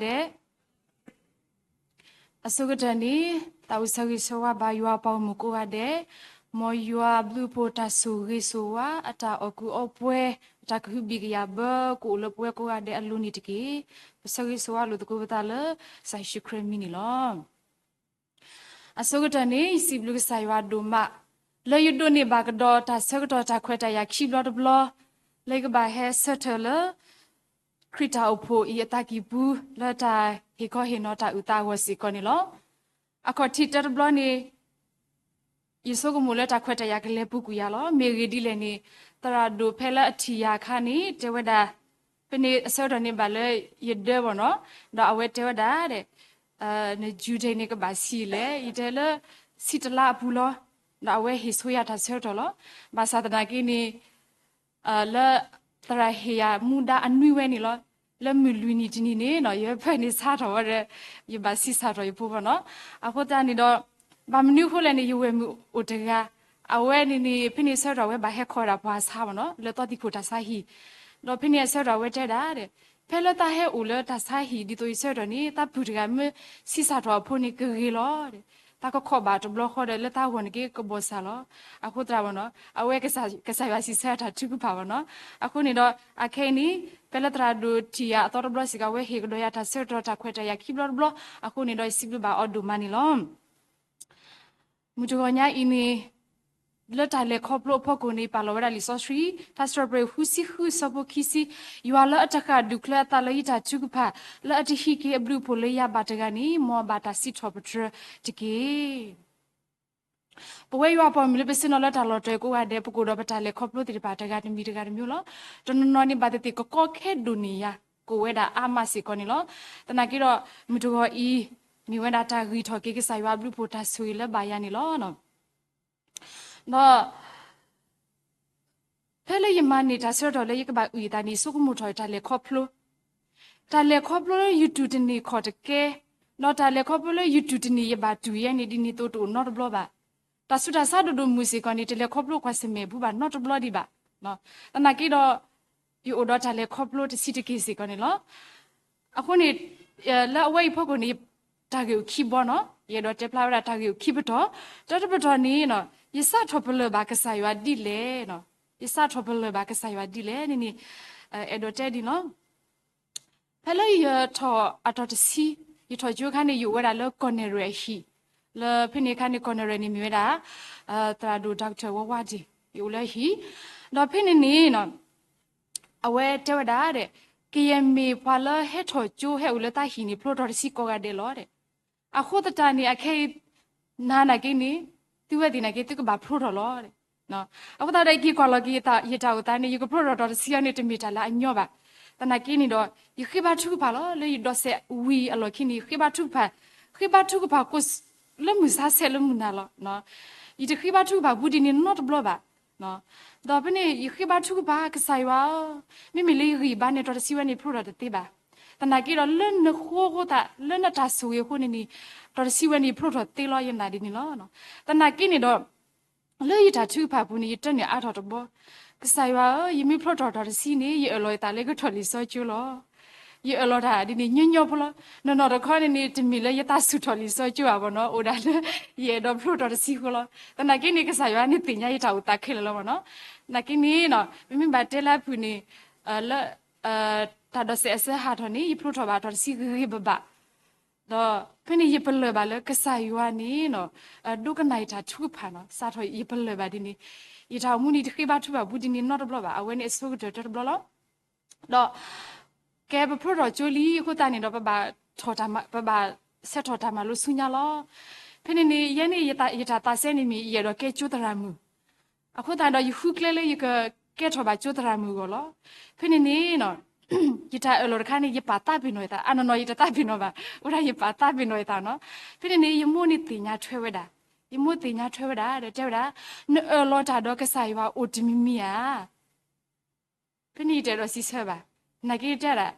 ဒဲး အဆိကတၢၢ်န့ၣ် သးအိၣ်ဆၢဂ့ၤဆၢဝါဘၣ်ယွၤပှၤဂီၢ်မုၢ်ကိးဂၤဒဲး, မ်ယွၤဘျုးဖှိၣ်တၢ်ဆိၣ်ဂ့ၤဆိၣ်ဝါ အတၢ်အီၣ်ကုးအီပှဲၤ အတၢ်ကဟုဘံၣ်ကယာ်ဘၢ ကအိၣ်လၢပဝဲကိးဂၤဒဲးအလိၤန့ၣ်တက့ၢ်. ပဆၢဂ့ၤဆိၣ်ဝါလိာ်သကိးပသးလၢ ကစၢ်ယ့ၣ်ၡူးခရံာ်မံၤန့ၣ်လီၤ. အဆိကတၢၢ်န့ၣ် ယစံးဘျုးကစၢ်ယွၤဒိၣ်မး လၢယဒိးန့ၢ်ဘၣ်ကဒီးတၢ်ဆၢကတီၢ်တၢ်ခွဲးတၢ်ယာ်ခံဘျီတဘျီ လၢယကဘၣ်ဟဲဆၢထၢၣ်လၢ ခရံာ်တၢ်အိၣ်ဖှိၣ်အံၤအသးကံၢ်ပူၤ လၢတၢ်ဟ့ၣ်ခီဟ့ၣ်နီၤတၢ်အုၣ်သးအဂီၢ်စ့ၢ်ကီးန့ၣ်လီၤ. အခီၣ်ထံးတၢတဘျီန့ၣ် ယဆိကမိၣ်လၢတၢ်ခွဲးတၢ်ယာ်ကလဲၤပူၤကွံာ်ယၤလီၤ. မ့ၢ်ဂ့ၢ်ဒ်လဲၣ်န့ၣ် သရၣ်ဒိၣ်ဖဲလၢအထံၣ်ယၤအခါန့ၣ် တဲဝဲဒၣ် ဖဲန့ၣ်အဆၢကတီၢ်န့ၣ်ဘၣ်လၢယဒၢဘၣ်နီၤ, ဒီးအဝဲတဲဝဲဒၣ်ဒီး န due date န့ၣ် ကဘၣ်ဆံးလဲၣ်, ယတဲလၢ ဆံတလါအပူၤလီၤ. ဒီးအဝဲဟ့ၣ်ဆိယၤတၢ်ဆၢကတီၢ်လီၤ. ဘၣ်ဆၣ်သနာ်က့န့ၣ် လၢ သရၣ်ဟ့ၣ်ယၤမူဒါအနွံဝဲန့ၣ်လီၤ. လၢမုၢ်လွံၢ်နံၣ်တနံၣ်န့ၣ်နီၤ ယဖဲန့ၣ်ဆါထီၣ်ဝဲဒီး ယဘၣ်ဆံးစၢ်ထီၣ်ယဖိဘၣ်နီၤ. အဃိသတးန့ၣ်ဒီး ဘၣ်မနုၤအဃိလဲၣ်န့ၣ် ယဝဲၢ်မုၣ်အိၣ်တဂၤ အဝဲန့ၣ်န့ၣ် ဖဲန့ၣ်ဆၢကတီၢ်ဝဲဘၣ်ဟဲခီဒၣ်ပှၤဆါဘၣ်နီၤ လၢသီသံၣ်ခိၣ်တၢ်ဆါဟံၣ်, ဒီးဖဲန့ၣ်အဆၢကတီၢ်ဝဲတဲဒၣ်ဒီး ဖဲလၢတၢ်ဟဲအိၣ်လၢတၢ်ဆါဟံၣ်ဒ်သိးယဆၢကတီၢ်န့ၣ် တၢ်ပုၢ်တဂၤမ့ၢ်ဆံးစၢ်ထီၣ်အဖိန့ၣ်ကဂ့ၤလီၤ. တၢ်ကခီၣ်ဘၣ်တဘျီဃီဒီးလၢတၢ်ဂီၢ်န့ၣ်က့ကဘီၣ်စၢ်လီၤ. အဃိသတးဘၣ်နီၤ အဝဲကစၢ်ယွၤစံးဆၢတၢ်ထုကဖၣ်ဘၣ်နီၤ. အဃိန့ၣ်ဒီး အခဲအံၤန့ၣ် ဖဲလၢသရၣ်ဒိၣ်ထံၣ်ယၤအသီတဘျီစ့ၢ်ကီး အဝဲဟ့ၣ်ကဒီးယၤတၢ်ဆၢကတီၢ်တၢ်ခွဲးတၢ်ယာ်ခံဘျီတဘျီ အဃိန့ၣ်ဒီး ယစံးဘျုးဘၣ်အီၤဒိၣ်မးန့ၣ်လီၤ. မုၢ်တဂီၤညါအံၤန့ၣ် လၢတၢ်လဲၤခီဖျိအဖီခိၣ်န့ၣ် ပာ်လီၤဝဲဒၣ်လံာ်စီဆှံ တၢ်စံးထီၣ်ပတြၢၤ ဃုဆံဃု ဆၢဖိခံဆံ, ယွၤလၢအတဃၣ်ဒူၣ်ချၢအသးလၢယတၢ်ထုကဖၣ်, လၢအတဟံးက့ၤအဘျုးအဖှိၣ်လၢယၤဘၣ်တဂၤန့ၣ် မ်အဘၣ်တၢ်စံးထီၣ်ပတြၢၤတက့ၢ်. ပဝဲယွၤအပှၤမုၣ်လၢပဆ့ၣ်နီၤလၢတၢ်လီၢ်တၢ်ကိးဂၤဒဲး ပကအိၣ်ဒီးပတၢ်လဲၤခီဖျိသ့ၣ်တဖၣ်တဂၤတမံၤတဂၤတမံၤလီၤ. တနီၤနီၤန့ၣ် ဘၣ်သ့ၣ်သ့ၣ်ကကီခဲဒိၣ်န့ၢ်ယၤ ကအိၣ်ဝဲဒၣ်အါမးစ့ၢ်ကီးန့ၣ်လီၤ. သနာ်က့ဒီး မုၢ်တဂီၤအံၤ မ့ၢ်ဝဲဒၣ်တၢ်ဂံၢ်ထီၣ်က့ၤကစၢ်ယွၤအဘျုးအဖှိၣ်တၢ်ဆိၣ်ဂ့ၤလၢဘၣ်ယၤန့ၣ်လီၤ. ဒီး ဖဲလၢယမၤန့ၢ်တၢ်ဆၢကတီၢ်လၢယကဘၣ်အုၣ်အသးန့ၣ် ယဆိကမိၣ်ထီၣ်တၢ်လဲၤခီဖျိ, တၢ်လဲၤခီဖျိလၢယတူၢ်တန့ၢ်ခီၣ်တကဲ, ဒီးတၢ်လဲၤခီဖျိလၢယတူၢ်တန့ၢ်ယဘၣ်တူၢ်ယဲန့ၣ် ဒ်န့ၣ်သိးတအိၣ်နီတဘျီဘၣ်. တၢ်ဆူးတၢ်ဆါဒိၣ်ဒိၣ်မုၢ်စ့ၢ်ကီးန့ၣ် တလဲၤခီဖျိကွၢ်ဆၢၣ်မဲာ်ဘူးဘၣ်နီတဘျီဒံးဘၣ်. သနာ်က့ဒီး ယအိၣ်ဒီးတၢ်လဲၤခီဖျိတဆံးတက့ၢ်စ့ၢ်ကီးန့ၣ်လီၤ. အဃိန့ၣ် လၢအဝဲအံၤဖီခိၣ်န့ၣ် တၢ်ဂ့ၢ်အိၣ်ခံဘီနီၤ, ယအဲၣ်ဒိးတဲဖျါဝဲဒၣ်တၢ်ဂ့ၢ်အိၣ်ခံပတီၢ်, တၢတပတီၢ်န့ၣ် ယစးထီၣ်ပလၢၢ်ဘၣ်ကစၢ်ယွၤဒ်လဲၣ်, ယစးထီၣ်ပလၢၢ်ဘၣ်ကစၢ်ယွၤဒ်လဲၣ်န့ၣ်န့ၣ် အဲၣ်ဒိးတဲဒ်န့ၣ်လီၤ. ဖဲလၢယထီၣ်အတီၤတဆံ, ယထီၣ်ကၠိအခါန့ၣ် ယအိၣ်ဝဲဒၣ်လၢကီၢ်နဲၣ်ရွဲၣ်အဟံၣ်, လၢဖဲန့ၣ်အခါန့ၣ် ကီၢ်နဲၣ်ရွဲၣ်န့ၣ်မ့ၢ်ဝဲဒၣ် သရၣ်ဒိၣ် Doctor ဝါဝါဒ့ၣ် ယအိၣ်လၢအဟံၣ်, ဒီးဖဲန့ၣ်န့ၣ် အဝဲတဲဝဲဒၣ်ဒီး ကယဲၢ်မ့ၢ်ပှၤလၢဟဲထီၣ်ကၠိဟဲအိၣ်လၢတၢ်ဟံၣ်န့ၣ် ဖျိထီၣ်တဆံကိးဂၤဒဲးလီၤ. အဃိသတးန့ၣ် အခဲအံၤ နၤနာ်က့န့ၣ် သုဝဲသ့ၣ်နာ်က့ သုကဘၣ်ဖျိထီၣ်လီၤ. အဃိသတးဒီး ယက့ၤကွၢ်လီၤက့ၤ ယတၢ်အိၣ်သးန့ၣ် ယကဖျိထီၣ်တီၤတဆံအံၤန့ၣ် တမ့ၢ်တၢ်လၢအညီဘၣ်. သနာ်က့န့ၣ်ဒီး ယဃ့ဘါထုကဖၣ်လီၤ. လၢယဒိးစဲးဝံၤအလီၢ်ခံန့ၣ် ယဃ့ဘါထုကဖၣ်, ဃ့ဘါထုကဖၣ်ကိး လၢမုၢ်ဆါဆဲးလၢမုၢ်နၤလီၤ. ယတဃ့ဘါထုကဖၣ်ဘူးဒ်န့ၣ်နီတဘျီဘၣ်. ဒီးဖဲန့ၣ် ယဃ့ဘါထုကဖၣ် ကစၢ်ယွၤဧၢ, မ့မ့ၢ်လၢယဂံၢ်ဘါန့ၣ် တီၤတဆံဝဲန့ၣ် ဖျိထီၣ်တသ့ဘၣ်. သနာ်က့ဒီး လၢနဃိအဃိသတး လၢနတၢ်ဆိၣ်ဂ့ၤအဃိန့ၣ်န့ၣ် တီၤတဆံဝဲန့ၣ် ဖျိထီၣ်သ့လီၤ ယနာ်ဒ်န့ၣ်လီၤ. သနာ်က့န့ၣ်ဒီး လၢယတၢ်ထုကဖၣ်ပူၤန့ၣ် ယတၢၢ်န့ၢ်အါထီၣ်တဘျီ, ကစၢ်ယွၤဧၢ, ယမ့ၢ်ဖျိထီၣ်တီၤတဆံန့ၣ် ယအၢၣ်လီၤယသးလၢကထီၣ်လံာ်စီကၠိလီၤ. ယအၢၣ်လီၤတၢ်ဒ်န့ၣ်ညီညီဖိလီၤ. နီၢ်နီၢ်တခီန့ၣ်န့ၣ် တမ့ၢ်လၢယသးဆူၣ်ထီၣ်လံာ်စီကၠိဘၣ်နီၤ, အိၣ်ဒၣ်လၢ ယအဲၣ်ဒိးဖျိထီၣ်တီၤတဆံဃိလီၤ. သနာ်က့န့ၣ် ကစၢ်ယွၤန့ၣ်သ့ၣ်ညါယတၢ်အိၣ်သးခဲလၢာ်လီၤနီၤ. သနာ်က့န့ၣ် ပမ့ၢ်ဘၣ်တဲလၢအပူၤန့ၣ် လၢ တၢ်ဒိးစဲးအဆၢဟးထီၣ်န့ၣ် ယဖျိထီၣ်ဘၣ်တီၤတဆံဂ့ၤဂ့ၤဘၣ်ဘၣ်. ဒီးဖဲန့ၣ်ယပလၢၢ်ဘၣ်လၢကစၢ်ယွၤန့ၣ် ဒိကနၣ်ယတၢ်ထုကဖၣ်နီၤ, စးထီၣ်ယပလၢၢ်ဘၣ်ဒ်န့ၣ်, ယတၢ်အိၣ်မူန့ၣ် ယတဃ့ဘါထုကဖၣ်ဘူးဒ်န့ၣ်နီတဘျီဘၣ်, အဝဲန့ၣ်အဆိကတၢၢ်တဘျီလီၤ. ဒီး ကဲပဖျိထီၣ်ကၠိလံအဃိသတးန့ၣ်ဒီး ပဘၣ်ဆဲးထီၣ်တၢ်မၤလိဆူညါလီၤ. ဖဲန့ၣ်န့ၣ် ယဲန့ၣ် ယတၢ်သးစဲန့ၣ်မ့ၢ် ယအဲၣ်ဒိးကဲကၠိသရၣ်မုၣ်, အဃိသတးဒီး ယဃုကျဲလၢယကကဲထီၣ်ဘၣ်ကၠိသရၣ်မုၣ်အဂီၢ်လီၤ. ဖဲန့ၣ်န့ၣ် ယတၢ်အၢၣ်လီၤတခါန့ၣ် ယပာ်သးပ့ၤနီၣ်ယသး, အနီၢ်နီၢ်ယတသးပ့ၤနီၣ်ဘၣ်, အိၣ်ဒၣ်ယပာ်သးပ့ၤနီၣ်ယသးနီၤ. ဖဲန့ၣ်န့ၣ် ယမိၢ်န့ၣ်သ့ၣ်ညါထွဲဝဲဒၣ်, ယမိၢ်သ့ၣ်ညါထွဲဝဲဒၣ်ဒီးတဲဝဲဒၣ်, နအၢၣ်လီၤတၢ်ဒီးကစၢ်ယွၤအိၣ်တမံၤမံၤဧါ. ဖဲန့ၣ်ယတအဲၣ်ဒိးစံးဆၢဘၣ်, နာ်က့တဲဒၣ်,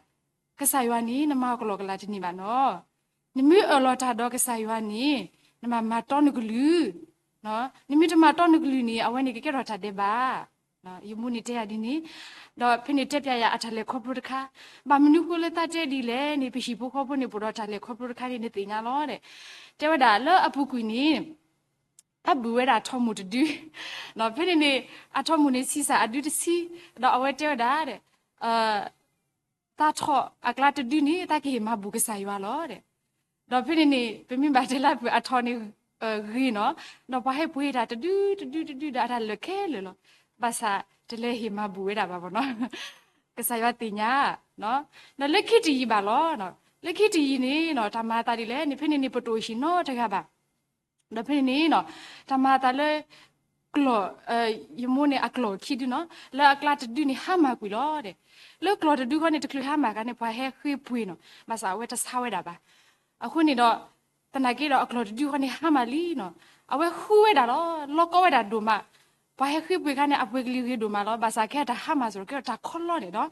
ကစၢ်ယွၤန့ၣ် နမၤအီၤကလီကလီတန့ၢ်ဘၣ်နီၤ. နမ့ၢ်အၢၣ်လီၤတၢ်ဒီးကစၢ်ယွၤန့ၣ် နမၤမၤတီနကလုၢ်, နမ့ၢ်တမၤတီနကလုၢ်န့ၣ် အဝဲန့ၣ်ကကဲထီၣ်တၢ်ဒဲးဘး. ယမိၢ်န့ၣ်တဲယၤဒ်န့ၣ်, ဒီးဖဲန့ၣ်တဲပျးယၤအတၢ်လဲၤခီဖျိတခါ, ဘၣ်မနုၤဃိလၢသးတဲဒ်လဲၣ်န့ၣ် ပဟံၣ်ဖိဃီဖိန့ၣ် ပအိၣ်ဒီးတၢ်လဲၤခီဖျိတခါန့ၣ် နသ့ၣ်ညါလီၤဒီး, တဲဝဲဒၣ်လၢအပူၤကွံာ်န့ၣ် အဘုၣ်ဝဲဒၣ်ထီၣ်မူးတဒု, ဖဲန့ၣ်န့ၣ် အထီၣ်မူးန့ၣ်ဆံးစၢ်အဒုတဆံ, ဒီးအဝဲတဲဝဲဒၣ်ဒီး သးထီၣ်အကျါတဒုန့ၣ် သးကဟ့ၣ်မၤဘူၣ်ကစၢ်ယွၤလီၤဒီး, ဒီးဖဲန့ၣ်န့ၣ် ပမ့ၢ်ဘၣ်တဲလၢအပူၤအထီၣ်န့ၣ် ဂ့ၤနီၤ, ဒီးပှၤဟဲပှ့ၤတၢ်တဒုတဒုတဒုဒီးအတၢ်လၢာ်ခဲလၢာ်လီၤ. ဘၣ်ဆၣ်တလဲၤဟ့ၣ်မၤဘူၣ်ဝဲဒၣ်ဘၣ်ဘၣ်နီၤ, ကစၢ်ယွၤသ့ၣ်ညါ, ဒီးလၢခံတယံာ်ဘၣ်လီၤ, လၢခံတယံာ်န့ၣ်နီၤ တၢ်မၤအသးဒ်လဲၣ်န့ၣ် ဖဲန့ၣ်န့ၣ် ပတအိၣ်ဟံၣ်နီတဂၤဘၣ် ဒီးဖဲန့ၣ်န့ၣ်နီၤ တၢ်မၤအသးလၢ ကျီၢ်, ယမိၢ်န့ၣ်အကျီၢ်ခံဒုနီၤ လၢအကျါတဒုန့ၣ်ဟါမၢ်ကွံာ်လီၤဒီး, လၢကျီၢ်တဒုဃီန့ၣ် တချုးဟါမၢ်ခါန့ၣ် ပှၤဟဲဃ့ပှ့ၤနီၤ ဘၣ်ဆၣ်အဝဲတဆါဝဲဒၣ်ဘၣ်. အဃိန့ၣ်ဒီး သနာ်က့ဒီးအကျီၢ်တဒုဃီန့ၣ်ဟါမၢ်လံနီၤ အဝဲဃုဝဲဒၣ်လီၤ လီၤကီဝဲဒၣ်ဒိၣ်မး, ပှၤဟဲဃ့ပှ့ၤခါန့ၣ် အပှ့ၤကလံၤဂ့ၤဒိၣ်မးလီၤ ဘၣ်ဆၣ်ခဲအတၢ်ဟါမၢ်စ့ၢ်ကီး ကဲထီၣ်တၢ်ခီလီန့ၣ်နီၤ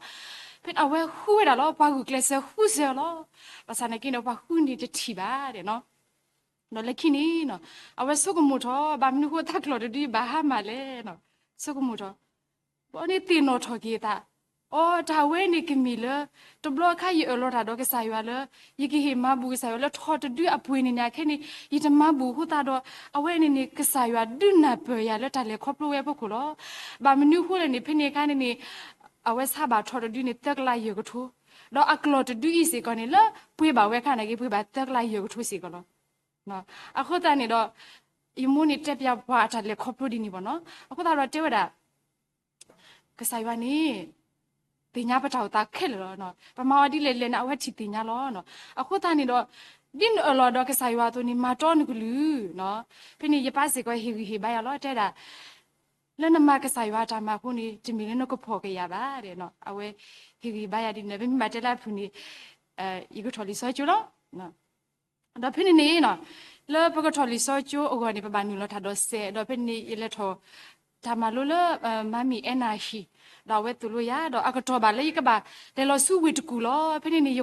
ဖဲအဝဲဃုဝဲဒၣ်လီၤ ပှၤဂုာ်ကျဲးစၢးဃုစၢၤအီၤလီၤ. ဘၣ်ဆၣ်သနာ်က့န့ၣ် ပှၤဃုန့ၣ်တထံၣ်ဘၣ်ဒီးနီၤ ဒီးလၢခံန့ၣ်နီၤ အဝဲဆိကမိၣ်ထီၣ် ဘၣ်မနုၤဃိသးကျီၢ်တဒုဘၣ်ဟါမၢ်လဲၣ်နီၤ ဆိကမိၣ်ထီၣ် ဘီန့ၣ်သ့ၣ်နီၣ်ထီၣ်က့ၤအသး, အိ တၢ်ဝဲန့ၣ်ကမ့ၢ်လၢ တဘျီအခါယအၢၣ်လီၤတၢ်ဒီးကစၢ်ယွၤလၢ ယကဟ့ၣ်မၤဘူၣ်ကစၢ်ယွၤလၢထီၣ်တဒုအပှ့ၤန့ၣ်န့ၣ် အခဲန့ၣ် ယတမၤဘူၣ်အဃိသတးဒီး အဝဲန့ၣ်န့ၣ် ကစၢ်ယွၤဒုးနၢ်ပၢၢ်ယၤလၢတၢ်လဲၤခီဖျိဝဲအဖီခိၣ်လီၤ. ဘၣ်မနုၤဃိလဲၣ်န့ၣ် ဖဲန့ၣ်အခါန့ၣ်န့ၣ် အဝဲဆါဘၣ်ထီၣ်တဒုန့ၣ် သၢကလးယဲၢ်ကထိ, ဒီးအကျီၢ်တဒုအံၤစ့ၢ်ကီးန့ၣ် လၢပှ့ၤဘၣ်ဝဲအခါန့ၣ်က့ၤ ပှ့ၤဘၣ်သၢကလးယဲၢ်ကထိစ့ၢ်ကီးလီၤ. အဃိသတးန့ၣ်ဒီး ယမိၢ်န့ၣ်တဲပျးပှၤအတၢ်လဲၤခီဖျိဒ်န့ၣ်ဘၣ်နီၤ. အဃိသတးဒီးတဲဝဲဒၣ် ကစၢ်ယွၤန့ၣ် သ့ၣ်ညါပတၢ်အိၣ်သးခဲလၢာ်လီၤ. ပမၤအီၤဒ်လဲၣ်လဲၣ်န့ၣ် အဝဲထံၣ်သ့ၣ်ညါလီၤ. အဃိသတးန့ၣ်ဒီး ဒ်နအၢၣ်လီၤဒီးကစၢ်ယွၤအသိးန့ၣ် မၤတီနကလုၢ်. ဖဲန့ၣ်ယပၢ်စ့ၢ်ကီးဟ့ၣ်ဂံၢ်ဟ့ၣ်ဘါယၤလီၤ တဲဒၣ် လၢနမၤကစၢ်ယွၤအတၢ်မၤအဃိန့ၣ် တမ့ၢ်လၢနကဖှီၣ်ကယာ်ဘၣ်. အဝဲဟ့ၣ်ဂံၢ်ဟ့ၣ်ဘါယၤဒ်န့ၣ် ပမ့ၢ်ဘၣ်တဲလၢအဖုၣ်န့ၣ် ယကထီၣ်လံာ်စီဆှံကၠိလီၤ. ဒီးဖဲန့ၣ်န့ၣ်နီၤ လၢပကထီၣ်လံာ်စီဆှံကၠိအဂီၢ်န့ၣ် ပဘၣ်နုာ်လီၤတၢ်ဒီးစဲး ဒီးဖဲန့ၣ်န့ၣ် ယလဲၤထီၣ်တၢ်မၤလိလၢ မၤမံၤအဲနၢဟံၣ် ဒီးအဝဲသိၣ်လိယၤ ဒီးအကတီၢ်ဘၣ်လၢယကဘၣ်လဲၤလီၤဆူဝ့ၢ်တကူၣ်လီၤ. ဖဲန့ၣ်န့ၣ်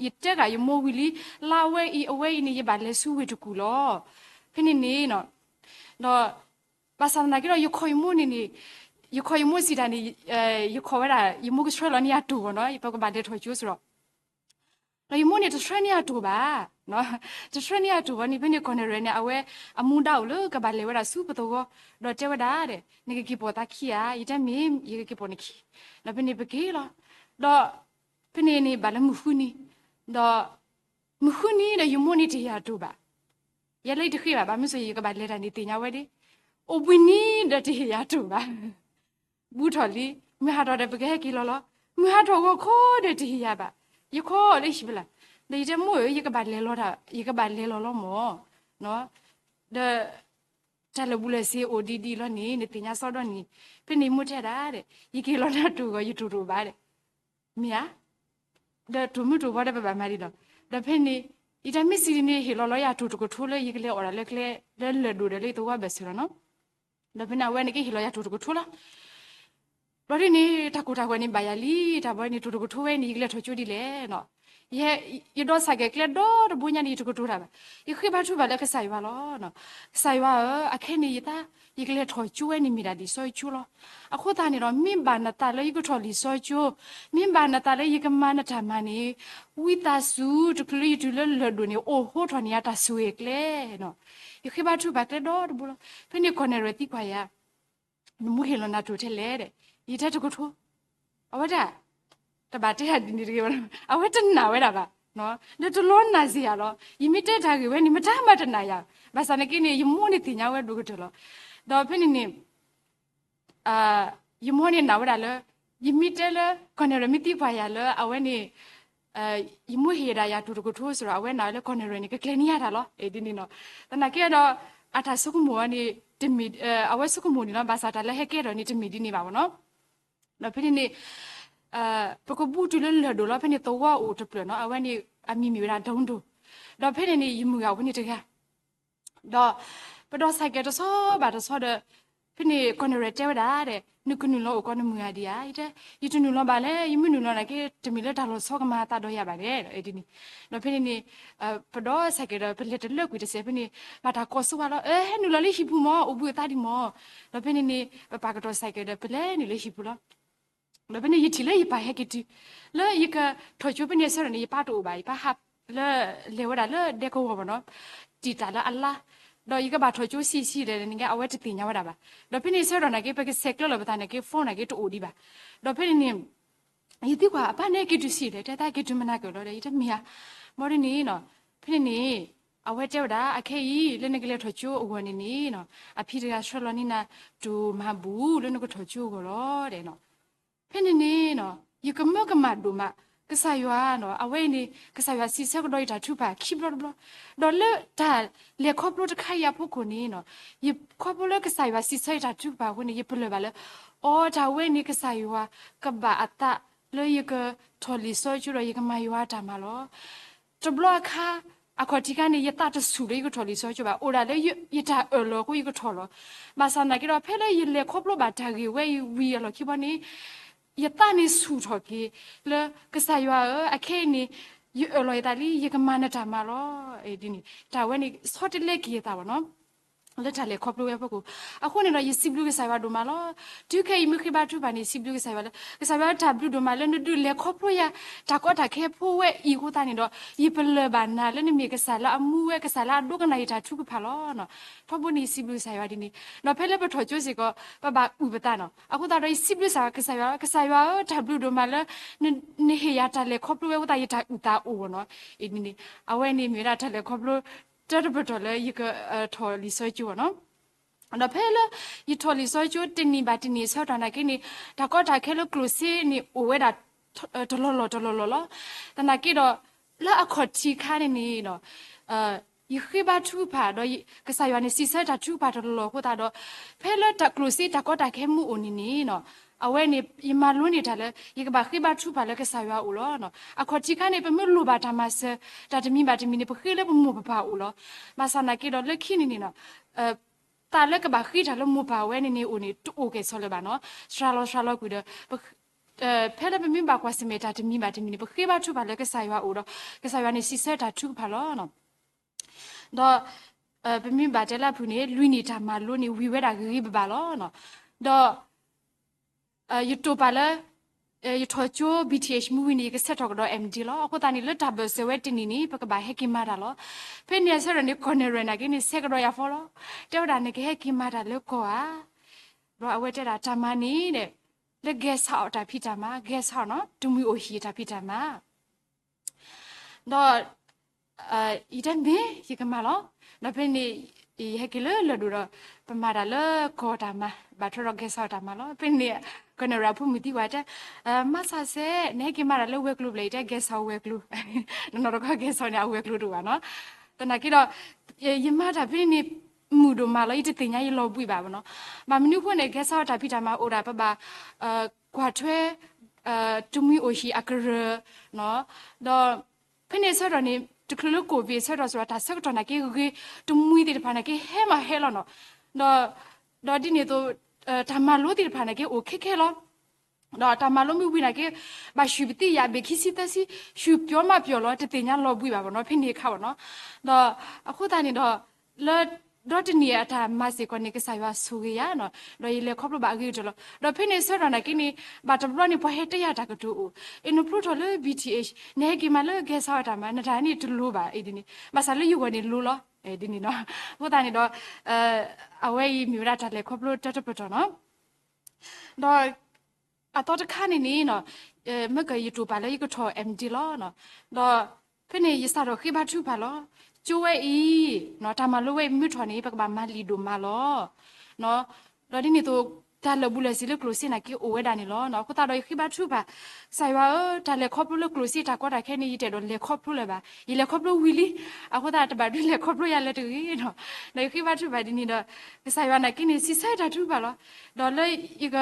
ယတဲဂ့ၤယမိၢ်ဝံၤလံ လါဝဲအံၤ အဝဲအံၤန့ၣ် ယဘၣ်လဲၤဆူဝ့ၢ်တကူၣ်လီၤ. ဖဲန့ၣ်န့ၣ်နီၤ ဒီး ဘၣ်ဆၣ်သနာ်က့ဒီး ယခီယမိၢ်န့ၣ်န့ၣ် ယခီယမိၢ်စံးတၢ်န့ၣ် ယခီဝဲဒၣ် ယမိၢ်ကဆှၢလီၤန့ၢ်ယၤတိၢ်ဘၣ်နီၤ ပကဘၣ်လဲၤထီၣ်ကၠိစ့ၢ်ဒီး ဒီးယမိၢ်န့ၣ်တဆှၢန့ၢ်ယၤတိၢ်ဘၣ်, တဆှၢန့ၢ်ယၤတိၢ်ဘၣ်န့ၣ် ဖဲန့ၣ်ကီၢ်နဲၣ်ရွဲၣ်န့ၣ် အဝဲအမူဒါအိၣ်လၢကဘၣ်လဲၤဝဲဒၣ်ဆူပသဝီ, ဒီးတဲဝဲဒၣ်ဒီး နကက့ၤပိာ်သးခံဧါ, ယတဲမ့ၢ် ယကက့ၤပိာ်နခံ, ဒီးဖဲန့ၣ်ပက့ၤလီၤ. ဒီး ဖဲန့ၣ်န့ၣ်ဘၣ်လၢမုၢ်ဃုနံၤ, ဒီး မုၢ်ဃုနံၤဒီးယမိၢ်န့ၣ်တဟ့ၣ်ယၤတိၢ်ဘၣ်, ယဲလၢယတဃ့ဘၣ် ဘၣ်မနုၤဃိ ယကဘၣ်လဲၤတၢ်န့ၣ်သ့ၣ်ညါဝဲဒၣ်, အိၣ်ဘှံးနံၤဒီးတဟ့ၣ်ယၤတိၢ်ဘၣ် ဘူးထီၣ်လံ, မုၢ်ဟးထီၣ်ဒီးပကဟဲက့ၤလီၤလီၤ, မုၢ်ဟးထီၣ်ဂီၤခီဒီးတဟ့ၣ်ယၤဘၣ်, ယခီလၢဟံၣ်ဖဲလဲၣ်, ဒီးယတဲမိၢ်ဧၢ ယကဘၣ်လဲၤလီၤတၢ် ယကဘၣ်လဲၤလီၤလီၤမၢ်, ဒီး တၢ်လၢာ်ဘူၣ်လၢာ်စ့အိၣ်ဒ်ဒ်လီၤန့ၣ် နသ့ၣ်ညါစီဒီန့ၣ်, ဖဲန့ၣ်မိၢ်တဲဒၣ်ဒီး ယက့ၤလီၤနၤတိၢ်ဂီၤ ယတိၢ်တအိၣ်ဘၣ်ဒီး, မ့ၢ်ဧါ, ဒီးတိၢ်မုၢ်တိၢ်ဘီဒီးပဘၣ်မၤဒ်လီၤ, ဒီးဖဲန့ၣ် ယတၢ်မ့ၢ်စံးဒ်န့ၣ် ဟ့ၣ်လီၤလီၤယၤတိၢ်တကထိလၢယကလဲၤအီၣ်ဒၣ်လၢကျဲ လၢလၢၢ်ဒိၣ်ဒီးလၢယသဝီဘၢၣ်စၢၤလီၤနီၤ, ဒီးဖဲန့ၣ်အဝဲန့ၣ်ကဟ့ၣ်လီၤယၤတိၢ်တကထိလီၤ ဘျီဒ်န့ၣ် တၢ်ကိၢ်တၢ်ဂီၤန့ၣ်ဘၣ်ယၤလံ, တၢ်ဘီန့ၣ်တိၢ်တကထိဝဲန့ၣ် ယကလဲၤထီၣ်ကၠိဒ်လဲၣ်နီၤ, ယ ယဒိးစးကဲၤကျဲဒီတဘိညါန့ၣ် ယတကတိၤတၢ်ဘၣ်, ယဃ့ဘါထုကဖၣ်လၢကစၢ်ယွၤလီၤ, ကစၢ်ယွၤဧၢ အခဲန့ၣ်ယသး ယကလဲၤထီၣ်ကၠိဝဲန့ၣ်မ့ၢ်ဒၣ်လံာ်စီဆှံကၠိလီၤ, အဃိသတးန့ၣ်ဒီး မ့ၢ်ဘၣ်နသးလၢယကထီၣ်လံာ်စီဆှံကၠိ, မ့ၢ်ဘၣ်နသးလၢယကမၤနတၢ်မၤန့ၣ် ဝံသးစူၤ တချုးလၢယတုၤလၢလၢၢ်ဒိၣ်န့ၣ် အိၣ်ဟိထီၣ်န့ၢ်ယၤတၢ်ဆိၣ်ဂ့ၤကျဲနီၤ, ယဃ့ဘါထုကဖၣ်ကျဲဒီတဘိလီၤ, ဖဲန့ၣ်ကီၢ်နဲၣ်ရွဲၣ်သံကွၢ်ယၤ နမိၢ်ဟ့ၣ်လီၤနၤတိၢ်ထဲလဲၣ်ဒီး, ယတဲတကထိ, အဝဲဒၣ် တဘၣ်တဲဒ်န့ၣ်တဂ့ၤဘၣ်, အဝဲတနာ်ဝဲဒၣ်ဘၣ်, ဒီးတလီၤနာ်စ့ၢ်ယၤလီၤ, ယမ့ၢ်တဲတၢ်ဂ့ၢ်ဝဲန့ၣ် မတၤမၤတနာ်ယၤ, ဘၣ်ဆၣ်သနာ်က့န့ၣ် ယမိၢ်န့ၣ်သ့ၣ်ညါဝဲဒိၣ်ကတၢၢ်လီၤ, ဒီးဖဲန့ၣ်န့ၣ် ယမိၢ်န့ၣ်နာ်ဝဲဒၣ်လၢ ယမ့ၢ်တဲလၢ ကီၢ်နဲၣ်ရွဲၣ်မ့ၢ်သံကွၢ်ယၤလၢအဝဲန့ၣ် ယမိၢ်ဟ့ၣ်ဒၣ်ယၤတိၢ်တကထိစ့ၢ်ဒီး အဝဲနာ်ဝဲလၢကီၢ်နဲၣ်ရွဲၣ်န့ၣ် ကကျဲၤန့ၢ်ယၤတၢ်လီၤ, ဒ်န့ၣ်နီၤ, သနာ်က့ဒီး အတၢ်ဆိကမိၣ်ဝဲန့ၣ် တမ့ၢ် အဝဲဆိကမိၣ်န့ၣ်လီၤ, ဘၣ်ဆၣ်တၢ်လၢဟဲကဲထီၣ်န့ၣ်တမ့ၢ်ဒ်န့ၣ်ဘၣ်မၢ်နီၤ, ဒီးဖဲန့ၣ်န့ၣ် ပကဘူးတုၤလၢလၢၢ်ဒိၣ်လီၤ, ဖဲန့ၣ်သဝီအိၣ်တဖျၢၣ်နီၤ, အဝဲန့ၣ် အမံၤမ့ၢ်ဝဲဒၣ် ဒိၣ်ဒိၣ်, ဒီးဖဲန့ၣ်န့ၣ် ယမုၢ်ဂၤအိၣ်ဖဲန့ၣ်တဂၤ ဒီး ပဒိးစးကဲၤတဆီဘၣ်တဆီဒီး ဖဲန့ၣ် ကီၢ်နဲၣ်ရဲၣ်တဲဝဲဒၣ်ဒီး နကနုာ်လီၤအိၣ်ကီးနမုၢ်ဂၤဒံးဧါ, ယတဲ ယတနုာ်လီၤဘၣ်လဲၣ်, ယမ့ၢ်နုာ်လီၤနာ်က့ တမ့ၢ်လၢတၢ်လီၤဆီကမၤအသးဒီးယၤဘၣ်ဒီး ဒ်န့ၣ်. ဒီးဖဲန့ၣ်န့ၣ် ပဒိးစဲးကဲးဒီး ပလဲၤတလၢကွံာ်တစဲးဖဲန့ၣ် ဘၣ်တၢ်ကိးစိဝဲလီၤ, အဲ ဟဲနုာ်လီၤလၢဟံၣ်ပူၤမၢ်, အိၣ်ဘှံးအသးဒံးမၢ်. ဒီးဖဲန့ၣ်န့ၣ် ပပာ်ကတီၤစဲးကဲးဒီး ပလဲၤနုာ်လၢဟံၣ်ပူၤလီၤ. ဒီးဖဲန့ၣ်ယထံၣ်လၢယပၢ်ဟဲက့ၤတုၤ လၢယကထီၣ်ကၠိဖဲန့ၣ်အဆၢဒီးန့ၣ် ယပၢ်တအိၣ်ဘၣ်, ယပၢ်ဟးလၢ လဲၤဝဲဒၣ်လၢဒဲကဝီၤမၢ်နီၤ, တံာ်တာ်လၢအလါ, ဒီးယကဘၣ်ထီၣ်ကၠိဆံးဆံးဒီးန့ၣ် အဝဲတသ့ၣ်ညါဝဲဒၣ်ဘၣ်. ဒီးဖဲန့ၣ်အဆၢဒီးနာ်က့ ပကဆဲးကျၢလီၤပသးနာ်က့ phone နာ်က့တအိၣ်ဒံးဘၣ်. ဒီးဖဲန့ၣ်န့ၣ် ယသံကွၢ် အပၢ်န့ၣ်က့ၤတုၤဆံးလဲၣ်, တဲသးက့ၤတုၤမနၤကၢၤလီၤဒီး ယတမ့ၢ်ဧါ. ဘၣ်ဒ်န့ၣ်နီၤ ဖဲန့ၣ်န့ၣ် အဝဲတဲဝဲဒၣ် အခဲအံၤ လၢနကလဲၤထီၣ်ကၠိအဂီၢ်န့ၣ်န့ၣ်နီၤ အဖံတဂၤဆှၢလီၤန့ၢ်နၤ တိၢ်မၤဘူၣ် လၢနကထီၣ်ကၠိအဂီၢ်လီၤ တဲနီၤ. ဖဲန့ၣ်န့ၣ်နီၤ ယကမၢကမၣ်ဒိၣ်မး ကစၢ်ယွၤနီၤ အဝဲအံၤန့ၣ် ကစၢ်ယွၤစံးဆၢကဒီးယတၢ်ထုကဖၣ်ခံဘျီတဘျီ, ဒီးလၢတၢ်လဲၤခီဖျိတခါအံၤအဖီခိၣ်န့ၣ်နီၤ ယခီဖျိလၢကစၢ်ယွၤစံးဆၢယတၢ်ထုကဖၣ်အဃိန့ၣ် ယပလၢၢ်ဘၣ်လၢ အိ တၢ်ဝဲန့ၣ် ကစၢ်ယွၤကဘၣ်အသးလၢယကထီၣ်လံာ်စီဆှံဒီး ယကမၤယွၤအတၢ်မၤလီၤ. တဘျီအခါ အခီၣ်ထံးခါန့ၣ် ယသးတဆူၣ်လၢယကထီၣ်လံာ်စီဆှံဘၣ်, အိၣ်ဒၣ်လၢယတၢ်အၢၣ်လီၤအဃိယကထီၣ်လီၤ. ဘၣ်ဆၣ်သနာ်က့ဒီး ဖဲလၢယလဲၤခီဖျိဘၣ်တၢ်ဂ့ၢ်ဝဲအံၤဝံၤအလီၢ်ခံဘီန့ၣ် ယသးန့ၣ်ဆူၣ်ထီၣ်က့ၤလၢ ကစၢ်ယွၤဧၢ, အခဲအံၤန့ၣ် ယအၢၣ်လီၤယသးလံ ယကမၤနတၢ်မၤလီၤ. ဒ်န့ၣ် တၢ်ဝဲန့ၣ်ဆီတလဲက့ၤယသးဘၣ်နီၤ လၢတၢ်လဲၤခီဖျိဝဲအဖီခိၣ်. အဃိန့ၣ်ဒီး ယစံးဘျုးကစၢ်ယွၤဒိၣ်မးလီၤ. တုၤခဲအံၤမ့ၢ်ဃ့ဘါထုကဖၣ်န့ၣ် စံးဘျုးကစၢ်ယွၤလၢ ကစၢ်ယွၤတၢ်ဘျုးဒိၣ်မးလၢနဒုးလဲၤခီဖျိယၤ တၢ်ကီတၢ်ခဲဖိဝဲအံၤအဃိသတးန့ၣ်ဒီး ယပလၢၢ်ဘၣ်နၤလၢနမ့ၢ်ကစၢ်လၢအမူဝဲ ကစၢ်လၢအဒိကနၣ်ယတၢ်ထုကဖၣ်လီၤ. ထီဘိန့ၣ်ယစံးဘျုးကစၢ်ယွၤဒ်န့ၣ် ဒီးဖဲလၢပထီၣ်ကၠိစ့ၢ်ကီး ပဘၣ်အုၣ်ပသးနီၤ. အဃိသတးဒီးယစံးဘျုးကစၢ်ယွၤ, ကစၢ်ယွၤဧၢ တၢ်ဘျုးဒိၣ်မးလၢ နဟ့ၣ်ယၤတၢ်လဲၤခီဖျိဝဲအဃိသတး ယတၢ်အုၣ်သးအိၣ်ဘၣ်နီၤ. အဝဲန့ၣ်မ့ၢ်ဝဲဒၣ်တၢ်လဲၤခီဖျိ တၢတပတီၢ်လၢယကထီၣ်လံာ်စီဆှံကၠိဘၣ်နီၤ. ဒီးဖဲလၢယထီၣ်လံာ်စီဆှံကၠိတနံၣ်ဘၣ်တနံၣ်အဆၢကတီၢ်နာ်က့န့ၣ် တၢ်ကီတၢ်ခဲလၢကျိၣ်စ့န့ၣ်အိၣ်ဝဲဒၣ် တလီၢ်လီၢ်တလီၢ်လီၢ်လီၤ. သနာ်က့ဒီး လၢအခီၣ်ထံးခါန့ၣ်န့ၣ် ယဃ့ဘါထုကဖၣ်ဒီး ကစၢ်ယွၤန့ၣ် စံးဆၢတၢ်ထုကဖၣ်တလီၢ်လီၢ်အဃိသတးဒီး ဖဲလၢတၢ်ကျိၣ်စ့တၢ်ကီတၢ်ခဲမ့ၢ်အိၣ်န့ၣ်န့ၣ် အဝဲန့ၣ် ယမၤလိန့ၢ်တၢ်လၢ ယကဘၣ်ဃ့ဘါထုကဖၣ်လၢကစၢ်ယွၤအအိၣ်လီၤ. အခီၣ်ထံးခါန့ၣ် ပမ့ၢ်လိၣ်ဘၣ်တၢ်မၤစၢၤ တၢ်တမံၤဘၣ်တမံၤန့ၣ် ပဃ့လၢပမိၢ်ပပၢ်အအိၣ်လီၤ. ဘၣ်ဆၣ်သနာ်က့ဒီးလၢခံန့ၣ်န့ၣ် သးလၢကဘၣ်ဃ့တၢ်လၢမိၢ်ပၢ်ဝဲန့ၣ်န့ၣ်အိၣ်န့ၣ် တအိၣ်ကဲၣ်ဆိးလၢၤဘၣ်နီၤ. စှၤလီၤစှၤလီၤကွံာ်ဒီး ဖဲလၢပမ့ၢ်ဘၣ်ကွၢ်ဆၢၣ်မဲာ်တၢ်တမံၤဘၣ်တမံၤန့ၣ် ပဃ့ဘါထုကဖၣ်လၢကစၢ်ယွၤအအိၣ်ဒီး ကစၢ်ယွၤန့ၣ်စံးဆၢတၢ်ထုကဖၣ်လီၤ. ဒီး ပမ့ၢ်ဘၣ်တဲလၢအဖုၣ်န့ၣ် လွံၢ်နံၣ်တၢ်မၤလိန့ၣ် ဝံၤဝဲဒၣ်ဂ့ၤဂ့ၤဘၣ်ဘၣ်လီၤ. ဒီး ယတိာ်ပာ်လၢ ယထီၣ်ကၠိ B T H မ့ၢ်ဝံၤန့ၣ် ယကဆဲးထီၣ်ကဒီး M D လီၤ. အဃိသတးန့ၣ် လၢတၢ်ဘၢၣ်စၢၤဝဲတနံၣ်န့ၣ် ပကဘၣ်ဟဲက့ၤမၤတၢ်လီၤ. ဖဲန့ၣ်အဆၢဒီးန့ၣ် ကီၢ်နဲၣ်ရဲၣ်နာ်က့န့ၣ် ဆဲးကဒီးယၤဖီလီၤ. တဲဝဲဒၣ် နကဟဲက့ၤမၤတၢ်လၢကီၢ်ဧါ. ဒီးအဝဲတဲဒၣ် တၢ်မၤန့ၣ်ဒီး လၢ guest house တၢ်ဖံးတၢ်မၤ guest house နီၤ တမှံၤအိၣ်ဟံၣ်တၢ်ဖံးတၢ်မၤ ဒီး ယတဲမ့ၢ် ယကမၤလီၤ. ဒီးဖဲန့ၣ် ယဟဲက့ၤလၢလၢၢ်ဒိၣ်ဒီး ပမၤတၢ်လၢကီၢ်တၢ်မၤ ဘၣ်ထွဲဒီး guest house တၢ်မၤလီၤ. ဖဲန့ၣ် ကီၢ်နဲၣ်ရဲၣ်အဖိမုၣ်သံကွၢ်တဲ မၤစၢ်စဲး နဟဲက့ၤမၤတၢ်လၢဝဲၤကျိၤဖျဲၣ် ယတဲ guest house ဝဲၤကျိၤ နီၢ်နီၢ်တခီ guest house န့ၣ် အဝဲၤကျိၤတအိၣ်ဘၣ်နီၤ. သနာ်က့ဒီး ယမၤတၢ်ဖဲန့ၣ် မုာ်ဒိၣ်မးလီၤ ယတသ့ၣ်ညါယလီၤဘှံးဘၣ်နီၤ. ဘၣ်မနုၤအဃိန့ၣ် guest house တၢ်ဖံးတၢ်မၤအိၣ်ဒၣ် ပဘၣ် ကွၢ်ထွဲ တမှံၤအိၣ်ဟံၣ်အကရၢၢ် ဒီး ဖဲန့ၣ်အဆၢကတီၢ်န့ၣ် တချုးလၢ COVID အဆၢကတီၢ်စ့ၢ်ကီး တၢ်ဆၢကတီၢ်နာ်က့ဂ့ၤ တမှံၤသ့ၣ်တဖၣ်နာ်က့ဟဲမးဟဲလီၤနီၤ. ဒီး ဒီးဒ်န့ၣ်အသိး တၢ်မၤလိသ့ၣ်တဖၣ်နာ်က့အိၣ်ခဲခဲလီၤ. ဒီးတၢ်မၤလိမ့ၢ်ဝံၤနာ်က့ ဘၣ်ဆူၣ်ပသံယာ်ဘ့ၣ်ခံဆံသၢဆံ ဆူၣ်ပျီမးပျီလီၤ တသ့ၣ်ညါလီၤဘှံးဘၣ်ဘၣ်နီၤ ဖဲန့ၣ်အခါဘၣ်နီၤ. ဒီးအဃိသတးန့ၣ်ဒီး လၢ ဒီတနံၣ်အတၢ်မၤစ့ၢ်ကီးန့ၣ် ကစၢ်ယွၤဆိၣ်ဂ့ၤယၤနီၤ ဒီးယလဲၤခီဖျိဘၣ်အဂ့ၤကတၢၢ်လီၤ. ဒီးဖဲန့ၣ်အဆၢကတီၢ်နာ်က့န့ၣ် ဘၣ်တဘျီန့ၣ် ပှၤဟဲတဲယၤတၢ်ကတိၤအိၣ် အ့ၣ် နဖျိထီၣ်လၢ B T H နဟဲက့ၤမၤလၢ guest house အတၢ်မၤ နတၢ်န့ၣ်တလိၤဘၣ်အံၤဒ်န့ၣ် ဘၣ်ဆၣ်လၢယဂီၢ်န့ၣ်လိၤလီၤ ဒ်န့ၣ်နီၤ. အဃိသတးန့ၣ်ဒီး အဝဲအံၤမ့ၢ်ဝဲဒၣ်တၢ်လဲၤခီဖျိတၢတပတီၢ်နီၤ. ဒီး အသီတခါန့ၣ်န့ၣ် မ့ၢ်ကယတိၢ်ပာ်လၢယကထီၣ် M D လီၤ. ဒီးဖဲန့ၣ်ယစးထီၣ်ဃ့ဘါထုကဖၣ်လီၤ. ကၠိဝဲအံၤ တၢ်မၤလိဝဲအံၤမ့ၢ်ထီၣ်န့ၣ် ပကဘၣ်မၤလံာ်ဒိၣ်မးလီၤ. ဒီးဒ်န့ၣ်အသိး တၢ်လၢာ်ဘူၣ်လၢာ်စ့ၤလၢကျိၣ်စ့နာ်က့အိၣ်ဝဲဒၣ်န့ၣ်လီၤ. အဃိသတးဒီးယဃ့ဘါထုကဖၣ် ကစၢ်ယွၤဧၢ တၢ်လဲၤခီဖျိလၢကျိၣ်စ့တၢ်ကီတၢ်ခဲန့ၣ် ယတအဲၣ်ဒိးလဲၤခီဖျိလၢၤဘၣ်. ယလဲၤခီဖျိဝံၤလံ. အဃိသတးတဘၣ်ဒုးလဲၤခီဖျိယၤလၢၤတဂ့ၤနီၤ. ဒီးယဃ့ဘါထုကဖၣ်ဒ်န့ၣ်ဒီး ကစၢ်ယွၤနာ်က့န့ၣ် စံးဆၢတၢ်ထုကဖၣ်လီၤ. ဒီးလၢယက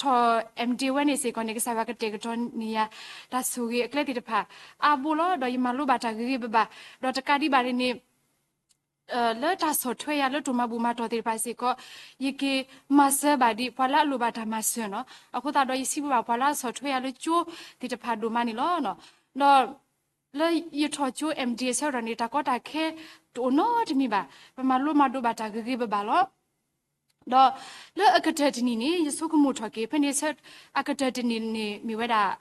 ထီၣ် M D ဝဲန့ၣ်စ့ၢ်ကီးန့ၣ် ကစၢ်ယွၤကတဲာ်ကတီၤန့ၢ်ယၤ တၢ်ဆိၣ်ဂ့ၤအကျဲသ့ၣ်တဖၣ် အါဘိလီၤ. ဒီးယမၤလိဘၣ်တၢ်ဂ့ၤဂ့ၤဘၣ်ဘၣ်. ဒီးတကးဒံးဘၣ်န့ၣ်န့ၣ် လၢတၢ်ဆီၣ်ထွဲယၤလၢတိၢ်မၤဘူၣ်မၤတီၢ်သ့ၣ်တဖၣ်စ့ၢ်ကီး, ယက့ၤမၤစၢၤဘၣ်ဒံးပှၤလၢအလိၣ်ဘၣ်တၢ်မၤစၢၤနီၤ. အဃိသတးဒီး ယစံးဘျုးဘၣ်ပှၤလၢအဆီၣ်ထွဲယၤလၢကၠိသ့ၣ်တဖၣ်ဒိၣ်မးန့ၣ်လီၤ. ဒီးလၢယထီၣ်ကၠိ M D အဆၢကတီၢ်န့ၣ် တၢ်ကီတၢ်ခဲတအိၣ်နီတမံၤဘၣ်. ပမၤလိမၤဒိးဘၣ်တၢ်ဂ့ၤဂ့ၤဘၣ်ဘၣ်လီၤ. ဒီးလၢအကတၢၢ်တနံၤန့ၣ် ယဆိကမိၣ်ထီၣ်က့ၤ ဖဲန့ၣ် အကတၢၢ်တနံၤန့ၣ် မ့ၢ်ဝဲဒၣ်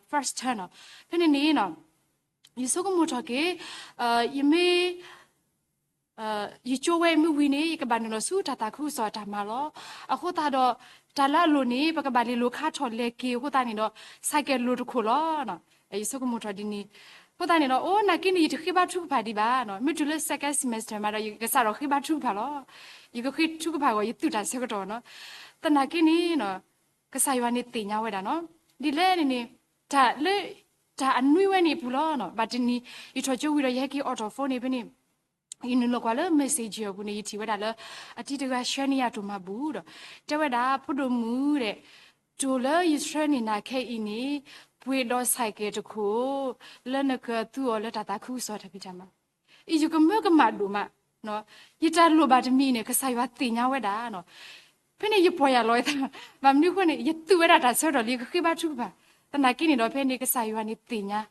first term နီၤ. ဖဲန့ၣ်န့ၣ် ယဆိကမိၣ်ထီၣ်က့ၤ ယမ့ၢ် ယကၠိဝဲမ့ၢ်ဝံၤန့ၣ် ယကဘၣ်နုာ်လီၤဆူတၢ်သးခုကစီၣ်အတၢ်မၤလီၤ. အဃိသတးဒီး တၢ်လၢအလိၣ်န့ၣ် ပကဘၣ်လဲၤလိာ်ခါထီၣ်လဲၤက့ၤအဃိသတးန့ၣ်ဒီး ဆဲးကဲးလိၣ်တခိၣ်လီၤ. ယဆိကမိၣ်ထီၣ်ဒ်န့ၣ်. အဃိသတးန့ၣ်ဒီး အိၣ်နာ်က့န့ၣ် ယတဃ့ဘါထုကဖၣ်ဒံးဘၣ်နီၤ. မ့ၢ်တုၤလၢ second semester မးဒီး ယကစးထီၣ်ဃ့ဘါထုကဖၣ်လီၤ. ယကဃ့ထုကဖၣ်ဂီၢ် ယသူၣ်တၢ်ဆၢကတီၢ်နီၤ. သနာ်က့န့ၣ် ကစၢ်ယွၤန့ၣ်သ့ၣ်ညါဝဲဒၣ်နီၤ. ဒ်လဲၣ်န့ၣ်န့ၣ် တၢ်လၢ တၢ်အနွံဝဲန့ၣ်အပူၤလီၤ. ဘၣ်တနံၤ ယထီၣ်ကၠိဝံၤဒီး ယဟဲက့ၤအိးထီၣ် phone န့ၣ်ဖဲန့ၣ် ယနုာ်လီၤကွၢ်လၢ Messenger အပူၤန့ၣ် ယထံၣ်ဝဲဒၣ်လၢ အတံၤတဂၤဆှၢန့ၢ်ယၤတိၢ်မၤဘူၣ်ဒီး တဲဝဲဒၣ် ဖိဒိၣ်မုၣ်ဒီး တိၢ်လၢယဆှၢန့ၢ်နၤခဲအံၤန့ၣ် ပှ့ၤဒီးဆဲးကဲးတခိၣ် လၢနကသူအီၤလၢတၢ်သးခုကစီၣ်တၢ်ဖံးတၢ်မၤ. ယကမၢကမၣ်ဒိၣ်မး, ယတၢ်လိၣ်ဘၣ်တမံၤန့ၣ် ကစၢ်ယွၤသ့ၣ်ညါဝဲဒၣ်. ဖဲန့ၣ်ယပီၢ်ယၢ်လီၤအသး, ဘၣ်မနုၤအဃိန့ၣ် ယသူဝဲဒၣ်တၢ်ဆၢကတီၢ်လၢယကဃ့ဘါထုကဖၣ်. သနာ်က့န့ၣ်ဒီး ဖဲန့ၣ်ကစၢ်ယွၤန့ၣ်သ့ၣ်ညါ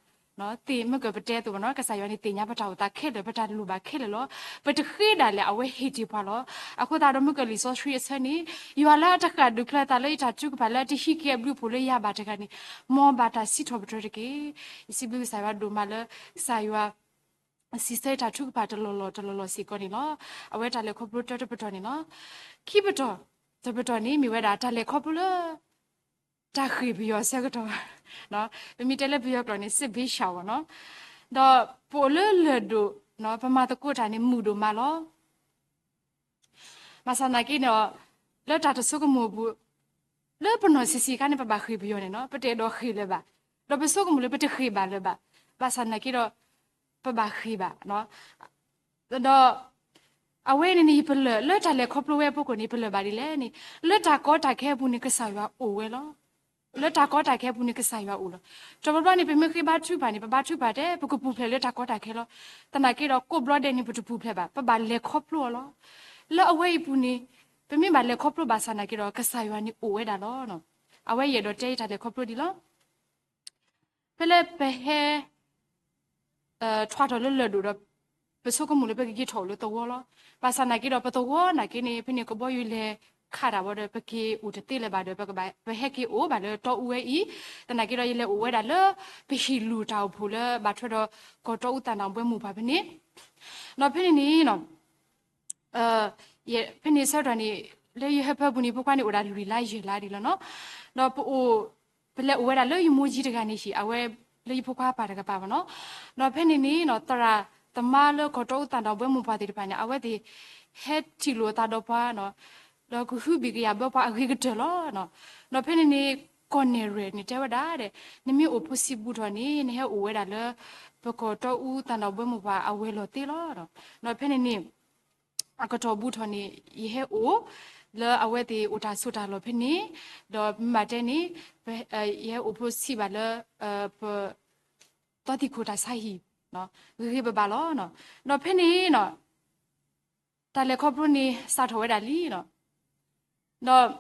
သ့ၣ်မ့ၢ်ကပတဲအသိးနီၤ, ကစၢ်ယွၤန့ၣ်သ့ၣ်ညါပတၢ်အိၣ်သးခဲလၢာ် ပတၢ်လိၣ်ဘၣ်ခဲလၢာ်လီၤ. ပတဃ့ဒၣ်လဲာ် အဝဲဟ့ၣ်တ့ၢ်ပှၤလီၤ. အဃိသတးဒီး မ့ၢ်ကလံာ်စီဆှံအဆၢန့ၣ် ယွၤလၢအတဃၣ်ဒုးချၢသးလၢယတၢ်ထုကဖၣ်လၢအတဟံးက့ၤအဘျုးအဖှိၣ်လၢယၤဘၣ်တဂၤန့ၣ် မ်ဘၣ်တၢ်စံးထီၣ်ပတြၢၤတက့ၢ်. ယစံးဘျုးကစၢ်ယွၤဒိၣ်မးလၢ ကစၢ်ယွၤ စံးဆၢတၢ်ထုကဖၣ်တလီၢ်လီၢ်တလီၢ်လီၢ်စ့ၢ်ကီးန့ၣ်လီၤ. အဝဲတၢ်လဲၤခီဖျိတၢတပတီၢ်န့ၣ်လီၤ. ခံပတီၢ်, တပတီၢ်န့ၣ် မ့ၢ်ဝဲဒၣ်တၢ်လဲၤခီဖျိလၢ တၢ်ဃ့ၢ်ပယီၤအဆၢကတီၢ်, ပမ့ၢ်တဲလၢပယီၤကျိာ်န့ၣ် စစ်ဘးရှောင် နီၤ. ဒီးပအိၣ်လၢလၢၢ်ဒိၣ်, ပမၤသကိးတၢ်န့ၣ်မုာ်ဒိၣ်မးလီၤ. ဘၣ်ဆၣ်သနာ်က့န့ၣ်ဒီး လၢတၢ်တဆိကမိၣ်အပူၤ, လၢပနီၢ်ဆံးဆံးအခါန့ၣ် ပဘၣ်ဃ့ၢ်ပယီၤန့ၣ်နီၤ, ပတအဲၣ်ဒိးဃ့ၢ်လၢၤဘၣ်. ဒီးပဆိကမိၣ်လၢပတဃ့ၢ်ဘၣ်လၢၤဘၣ်. ဘၣ်ဆၣ်သနာ်က့ဒီး ပဘၣ်ဃ့ၢ်ဘၣ်. ဒီး အဝဲန့ၣ်န့ၣ် ယပလၢၢ်လၢတၢ်လဲၤခီဖျိဝဲအဖီခိၣ်န့ၣ် ပလၢၢ်ဘၣ်ဒ်လဲၣ်န့ၣ်, လၢတၢ်ကီတၢ်ခဲအပူၤန့ၣ် ကစၢ်ယွၤအိၣ်ဝဲလီၤ. လၢတၢ်ကီတၢ်ခဲအပူၤန့ၣ် ကစၢ်ယွၤအိၣ်လီၤ. တဘျီဘျီန့ၣ် ပမ့ၢ်ဃ့ဘါထုကဖၣ်န့ၣ် ပဘါထုကဖၣ်ထဲ ပကပူၤဖျဲးလၢတၢ်ကီတၢ်ခဲလီၤ. သနာ်က့ဒီး ကိးဘျီဒဲးန့ၣ် ပတပူၤဖျဲးဘၣ်, ပဘၣ်လဲၤခီဖျိအီၤလီၤ. လၢအဝဲအံၤအပူၤန့ၣ် ပမ့ၢ်ဘၣ်လဲၤခီဖျိဘၣ်ဆၣ်သနာ်က့ဒီး ကစၢ်ယွၤန့ၣ်အိၣ်ဝဲဒၣ်လီၤ. အဝဲယအဲၣ်ဒိးတဲယတၢ်လဲၤခီဖျိဒ်လီၤ. ဖဲလၢပဟဲ ထွါထီၣ်လၢလၢၢ်ဒိၣ်ဒီး ပဆိကမိၣ်လၢပကက့ၤထီၣ်အိၣ်လၢသဝီလီၤ. ဘၣ်ဆၣ်သနာ်က့ဒီး ပသဝီနာ်က့န့ၣ် ဖဲန့ၣ်ကဘီယူၤလဲၤခးတၢ်ဝဲဒီး ပက့ၤအိၣ်တသ့လၢၤဘၣ်ဒီး ပကဘၣ် ပဟဲက့ၤအိၣ်ဘၣ်လၢတီအူဝဲအံၤ, သနာ်က့ဒီး ယလဲၤအိၣ်ဝဲဒၣ်လၢ ပဟံၣ်လူၢ်တၢ်အိၣ်ဖှိၣ်လၢဘၣ်ထွဲဒီး ကီၢ်တီအူသၣ်နၣ်ဘှဲမိၢ်ပှၢ်ဖဲန့ၣ်, ဒီးဖဲန့ၣ်န့ၣ် ဖဲန့ၣ်ဆၢကတီၢ်န့ၣ် လၢယဟၢဖၢပူၤန့ၣ် ဖိခွါန့ၣ်အိၣ်ဒၣ်လွံၢ်လါယဲၢ်လါဒ်လီၤနီၤ. ဒီးပအိၣ် ပလဲၤအိၣ်ဝဲဒၣ်လၢယမိၢ်ကၠံတဂၤန့ၣ်ဟံၣ်, အဝဲလၢယဖိခွါအပၢ်တကပၤဘၣ်နီၤ. ဒီးဖဲန့ၣ်န့ၣ် သရၣ်သမါလၢကီၢ်တီအူသၣ်နၣ်ဘှဲမိၢ်ပှၢ်သ့ၣ်တဖၣ်န့ၣ် အဝဲသ့ၣ်ဟဲထံၣ်လိာ်အသးဒီးပှၤနီၤ, ဒီးကဟုဘံၣ်ကယာ်ဘၢပှၤအဂ့ၤကတၢၢ်လီၤ. ဒီးဖဲန့ၣ်န့ၣ် ကီၢ်နဲၣ်ရွဲၣ်န့ၣ်တဲဝဲဒၣ်ဒီး နမ့ၢ်အိၣ်ဖှိၣ်ဆံးဘူးထီၣ်န့ၣ် နဟဲအိၣ်ဝဲဒၣ်လၢ ပကီၢ်တီအူသၣ်နၣ်ဘှဲမိၢ်ပှၢ်အဝဲၤလီၢ်သ့လီၤ. ဒီးဖဲန့ၣ်န့ၣ် အကတီၢ်ဘူးထီၣ်န့ၣ် ယဟဲအိၣ်လၢအဝဲသ့ၣ်အိၣ်တၢ်ဆိးတၢ်လီၢ်ဖဲန့ၣ်, ဒီးမ့ၢ်ဘၣ်တဲန့ၣ် ယဟဲအိၣ်ဖှိၣ်ဆံးဘၣ်လၢ ပ သီသံၣ်ခိၣ်တၢ်ဆါဟံၣ် ဂ့ၤဂ့ၤဘၣ်ဘၣ်လီၤ. ဒီးဖဲန့ၣ်နီၤ တၢ်လဲၤခီဖျိန့ၣ် စးထီၣ်ဝဲဒၣ်လံနီၤ. ဒီး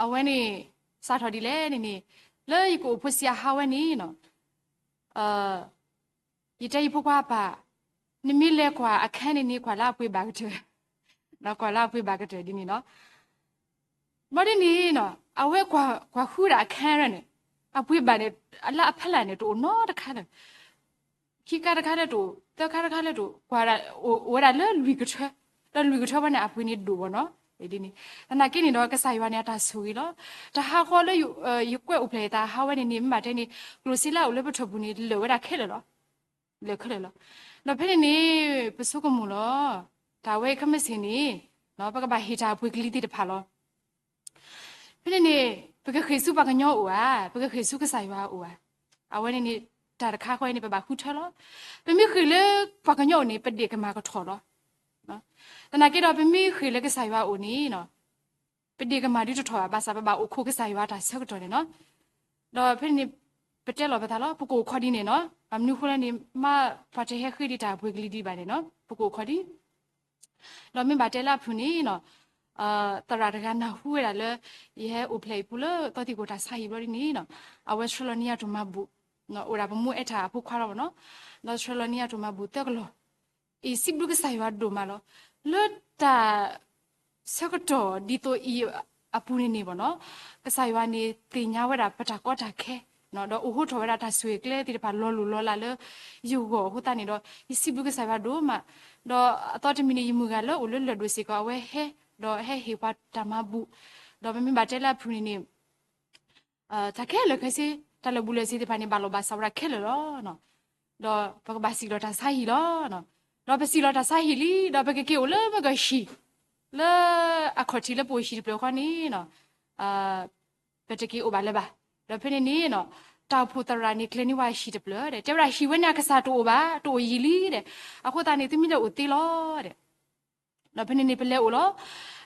အဝဲန့ၣ် စးထီၣ်ဒ်လဲၣ်န့ၣ်န့ၣ် လၢယကအိၣ်ဖှိၣ်ဆံးအဟးဝဲန့ၣ်နီၤ ယတဲယဖိခွါအပၢ်, နမ့ၢ်လဲၤကွၢ်အခန်းန့ၣ်န့ၣ် ကွၢ်လၢအပှ့ၤဘၣ်ကတၢၢ်, ကွၢ်လၢအပှ့ၤဘၣ်ကတၢၢ်ဒ်န့ၣ်နီၤ. ဘျီဒ်န့ၣ်နီၤ အဝဲကွၢ်ဃုဒၣ်အခန်းန့ၣ် အပှ့ၤဘၣ်န့ၣ် လၢအဖီလာ်န့ၣ် တအိၣ်နီတခါလၢၤ ခံခါတခါလၢတအိၣ်, သၢခါတခါလၢတအိၣ်, ကွၢ်ဒၣ်အိၣ်ဝဲဒၣ်လၢလွံၢ်ကထၢ, ဒီးလွံၢ်ကထၢဝဲန့ၣ် အပှ့ၤန့ၣ်ဒိၣ်ဘၣ်နီၤ. ဒ်န့ၣ် သနာ်က့န့ၣ်ဒီး ကစၢ်ယွၤန့ၣ် အတၢ်ဆိၣ်ဂ့ၤလီၤ. တဟးဃီလၢ ယကွဲးအိၣ်ဖျဲၣ်အသးဟးဝဲန့ၣ်န့ၣ် မ့ၢ်ဘၣ်တဲန့ၣ် ကျိၣ်စ့လၢအအိၣ်လၢပထၢၣ်ပူၤန့ၣ် လၢာ်ဝဲဒၣ်ခဲလၢာ်လီၤ. လၢာ်ခဲလၢာ်လီၤ. ဒီးဖဲန့ၣ်န့ၣ် ပဆိကမိၣ်လီၤ. တၢ်ဝဲခဲမုၢ်ဆ့ၣ်န့ၣ် ပကဘၣ်ဟ့ၣ်တၢ်အပှ့ၤကလံၤသ့ၣ်တဖၣ်လီၤ. ဖဲန့ၣ်န့ၣ် ပကဃ့ၢ်ဆူပှၤကညီအအိၣ်ဧါ, ပကဃ့ၢ်ဆူကစၢ်ယွၤအအိၣ်ဧါ. အဝဲန့ၣ်န့ၣ် တၢ်တခါဃီန့ၣ် ပဘၣ်ဃုထၢလီၤ. ပမ့ၢ်ဃ့ၢ်လၢပှၤကညီအအိၣ်န့ၣ် ပဒ့ၣ်ကမၣ်ကထီၣ်လီၤ. သနာ်က့ဒီး ပမ့ၢ်ဃ့ၢ်လၢကစၢ်ယွၤအအိၣ်န့ၣ် ပဒ့ၣ်ကမၣ်ဒုးတထီၣ်ဘၣ်, ဘၣ်ဆၣ်ပဘၣ်အိၣ်ခိးကစၢ်ယွၤတၢ်ဆၢကတီၢ်န့ၣ်လီၤ. ဒီးဖဲန့ၣ်န့ၣ် ပတဲလီၤပသးလီၤ ပကအိၣ်ခီဒ်န့ၣ်နီၤ, ဘၣ်မနုၤဃိလဲၣ်န့ၣ် မ့ၢ်ပှၤတဟဲဃ့ဒံးတၢ်အပှ့ၤကလံၤဒံးဘၣ်န့ၣ်နီၤ ပကအိၣ်ခီဒံး ဒီးမ့ၢ်ဘၣ်တဲလၢအဖုၣ်န့ၣ်နီၤ, သရၣ်တဂၤနၢ်ဟူဝဲဒၣ်လၢ ယဟဲအိၣ်ဖျဲၣ်အံၤပူၤလၢသီသံၣ်ကိၣ်တၢ်ဆါဟံၣ်ဘျီဒ်န့ၣ်နီၤ, အဝဲဆှၢလီၤန့ၢ်ယၤတိၢ်မၤဘူၣ်, အိၣ်ဒၣ်ပမိၢ်အဲၣ်တၢ်အဖိခွါလီၤမ့ၢ်နီၤ, ဒီးဆှၢလီၤန့ၢ်ယၤတိၢ်မၤဘူၣ်သၢကလီၢ်, အံၤစံးဘျုးကစၢ်ယွၤဒိၣ်မးလီၤ. လၢတၢ် ဆၢကတီၢ်ဒ်သိးအံၤအပူၤန့ၣ်န့ၣ်ဘၣ်နီၤ, ကစၢ်ယွၤန့ၣ်သ့ၣ်ညါဝဲဒၣ်ပတၢ်ကီတၢ်ခဲ, ဒီးအိးဟိထီၣ်ဝဲဒၣ်တၢ်ဆိၣ်ဂ့ၤကျဲသ့ၣ်တဖၣ်လီၤလိၢ်လီၤလးလၢယဂီၢ်အဃိသတးန့ၣ်ဒီး ယစံးဘျုးကစၢ်ယွၤဒိၣ်မး, ဒီးအသီတမံၤန့ၣ် ယမုၢ်ဂၤလၢအိၣ်လၢလၢၢ်ဒိၣ်စ့ၢ်ကီး အဝဲဟဲ, ဒီးဟဲဟ့ၣ်ပှၤတၢ်မၤဘူၣ်, ဒီးပမ့ၢ်ဘၣ်တဲလၢအဖုၣ်န့ၣ်န့ၣ် တၢ်ခဲလၢာ်ခဲဆ့, တၢ်လၢာ်ဘူၣ်လၢာ်စ့ၤသ့ၣ်တဖၣ်န့ၣ် ဘၣ်လီၢ်ဘၣ်စးဝဲဒၣ်ခဲလၢာ်လီၤ. ဒီးပကဘၣ်စံၣ်လီၤတၢ်ဆါဟံၣ်လီၤ. ဒီးပစံၣ်လီၤတၢ်ဆါဟံၣ်လံ, ဒီးပကက့ၤအိၣ်လၢမ့ၢ်ကဟံၣ်, လၢအခီၣ်ထံးလၢပအိၣ်ဟံၣ်တဖျၢၣ်ဃီန့ၣ်, ပတက့ၤအိၣ်ဘၣ်လၢၤဘၣ်. ဒီးဖဲန့ၣ်န့ၣ်, တၢ်အိၣ်ဖှိၣ်သရၣ်န့ၣ် ကျဲၤန့ၢ်ဝဲဟံၣ်တဖျၢၣ်ဒီး တဲဝဲဒၣ်ဟံၣ်ဝဲန့ၣ်အကစၢ်တအိၣ်ဘၣ်, တအိၣ်ယံာ်လံဒီး, အဃိသတးန့ၣ် သုမ့ၢ်လဲၤအိၣ်သ့လီၤဒီး ဒီးဖဲန့ၣ်န့ၣ် ပလဲၤအိၣ်လီ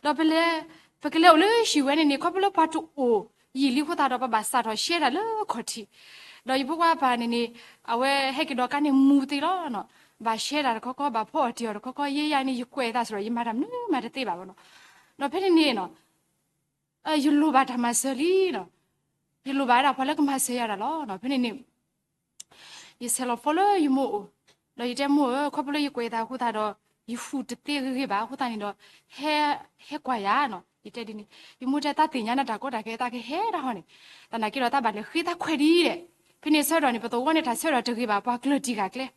ၤ. ဒီးပလဲၤ, ပကလဲၤအိၣ်လၢဟံၣ်ဝဲန့ၣ်န့ၣ် ခီဖျိလၢပှၤတအိၣ်ယံာ်လံအဃိသတးဒီး ပဘၣ်စးထီၣ်ရှဲတၢ်လၢခီၣ်ထံး, ဒီးယဖိခွါအပၢ်န့ၣ်န့ၣ်, အဝဲဟဲက့ၤဒီးကါန့ၣ်မူသ့လီၤ. ဘၣ်ရှဲတၢ်တခီခီ, ဘၣ်ဖီအီၣ်တ့ၢ်အီၤတခီခီ, ယဲယၤန့ၣ် ယကွဲးအသးစ့ၢ်ဒီး ယမၤတၢ်မနုၤမၤတသ့ဘၣ်ဘၣ်နီၤ. ဒီးဖဲန့ၣ်န့ၣ်နီၤ ယလိၣ်ဘၣ်တၢ်မၤစၢၤလံနီၤ, ယလိၣ်ဘၣ်ဝဲဒၣ်ပှၤလၢကမၤစၢၤယၤတၢ်လီၤ. ဖဲန့ၣ်န့ၣ် ယဆဲးလီၤ phone လၢယမိၢ်အိၣ်, ဒီးယတဲမိၢ်ဧၢ, ခီဖျိလၢယကွဲးအသးအဃိသတးဒီး ယဟူးတသ့ဂ့ၤဂ့ၤဘၣ်အဃိသတးန့ၣ်ဒီး, ဟဲ, ဟဲကွၢ်ယၤနီၤ, ယတဲဒ်န့ၣ်, ယမိၢ်တဲ တၢ်သ့ၣ်ညါနၤတၢ်ကီတၢ်ခဲ တၢ်ကဟဲဒၣ်ဟီန့ၣ်, သနာ်က့ဒီးတၢ်ဘၣ်လဲၤဃ့တၢ်ခွဲးဒံးဒဲး, ဖဲန့ၣ်ဆၢကတီၢ်န့ၣ် ပသဝီန့ၣ် တၢ်ဆၢကတီၢ်တဂ့ၤဘၣ် ပှၤကျၢၤတံၢ်ဃာ်ကျဲ ဒီ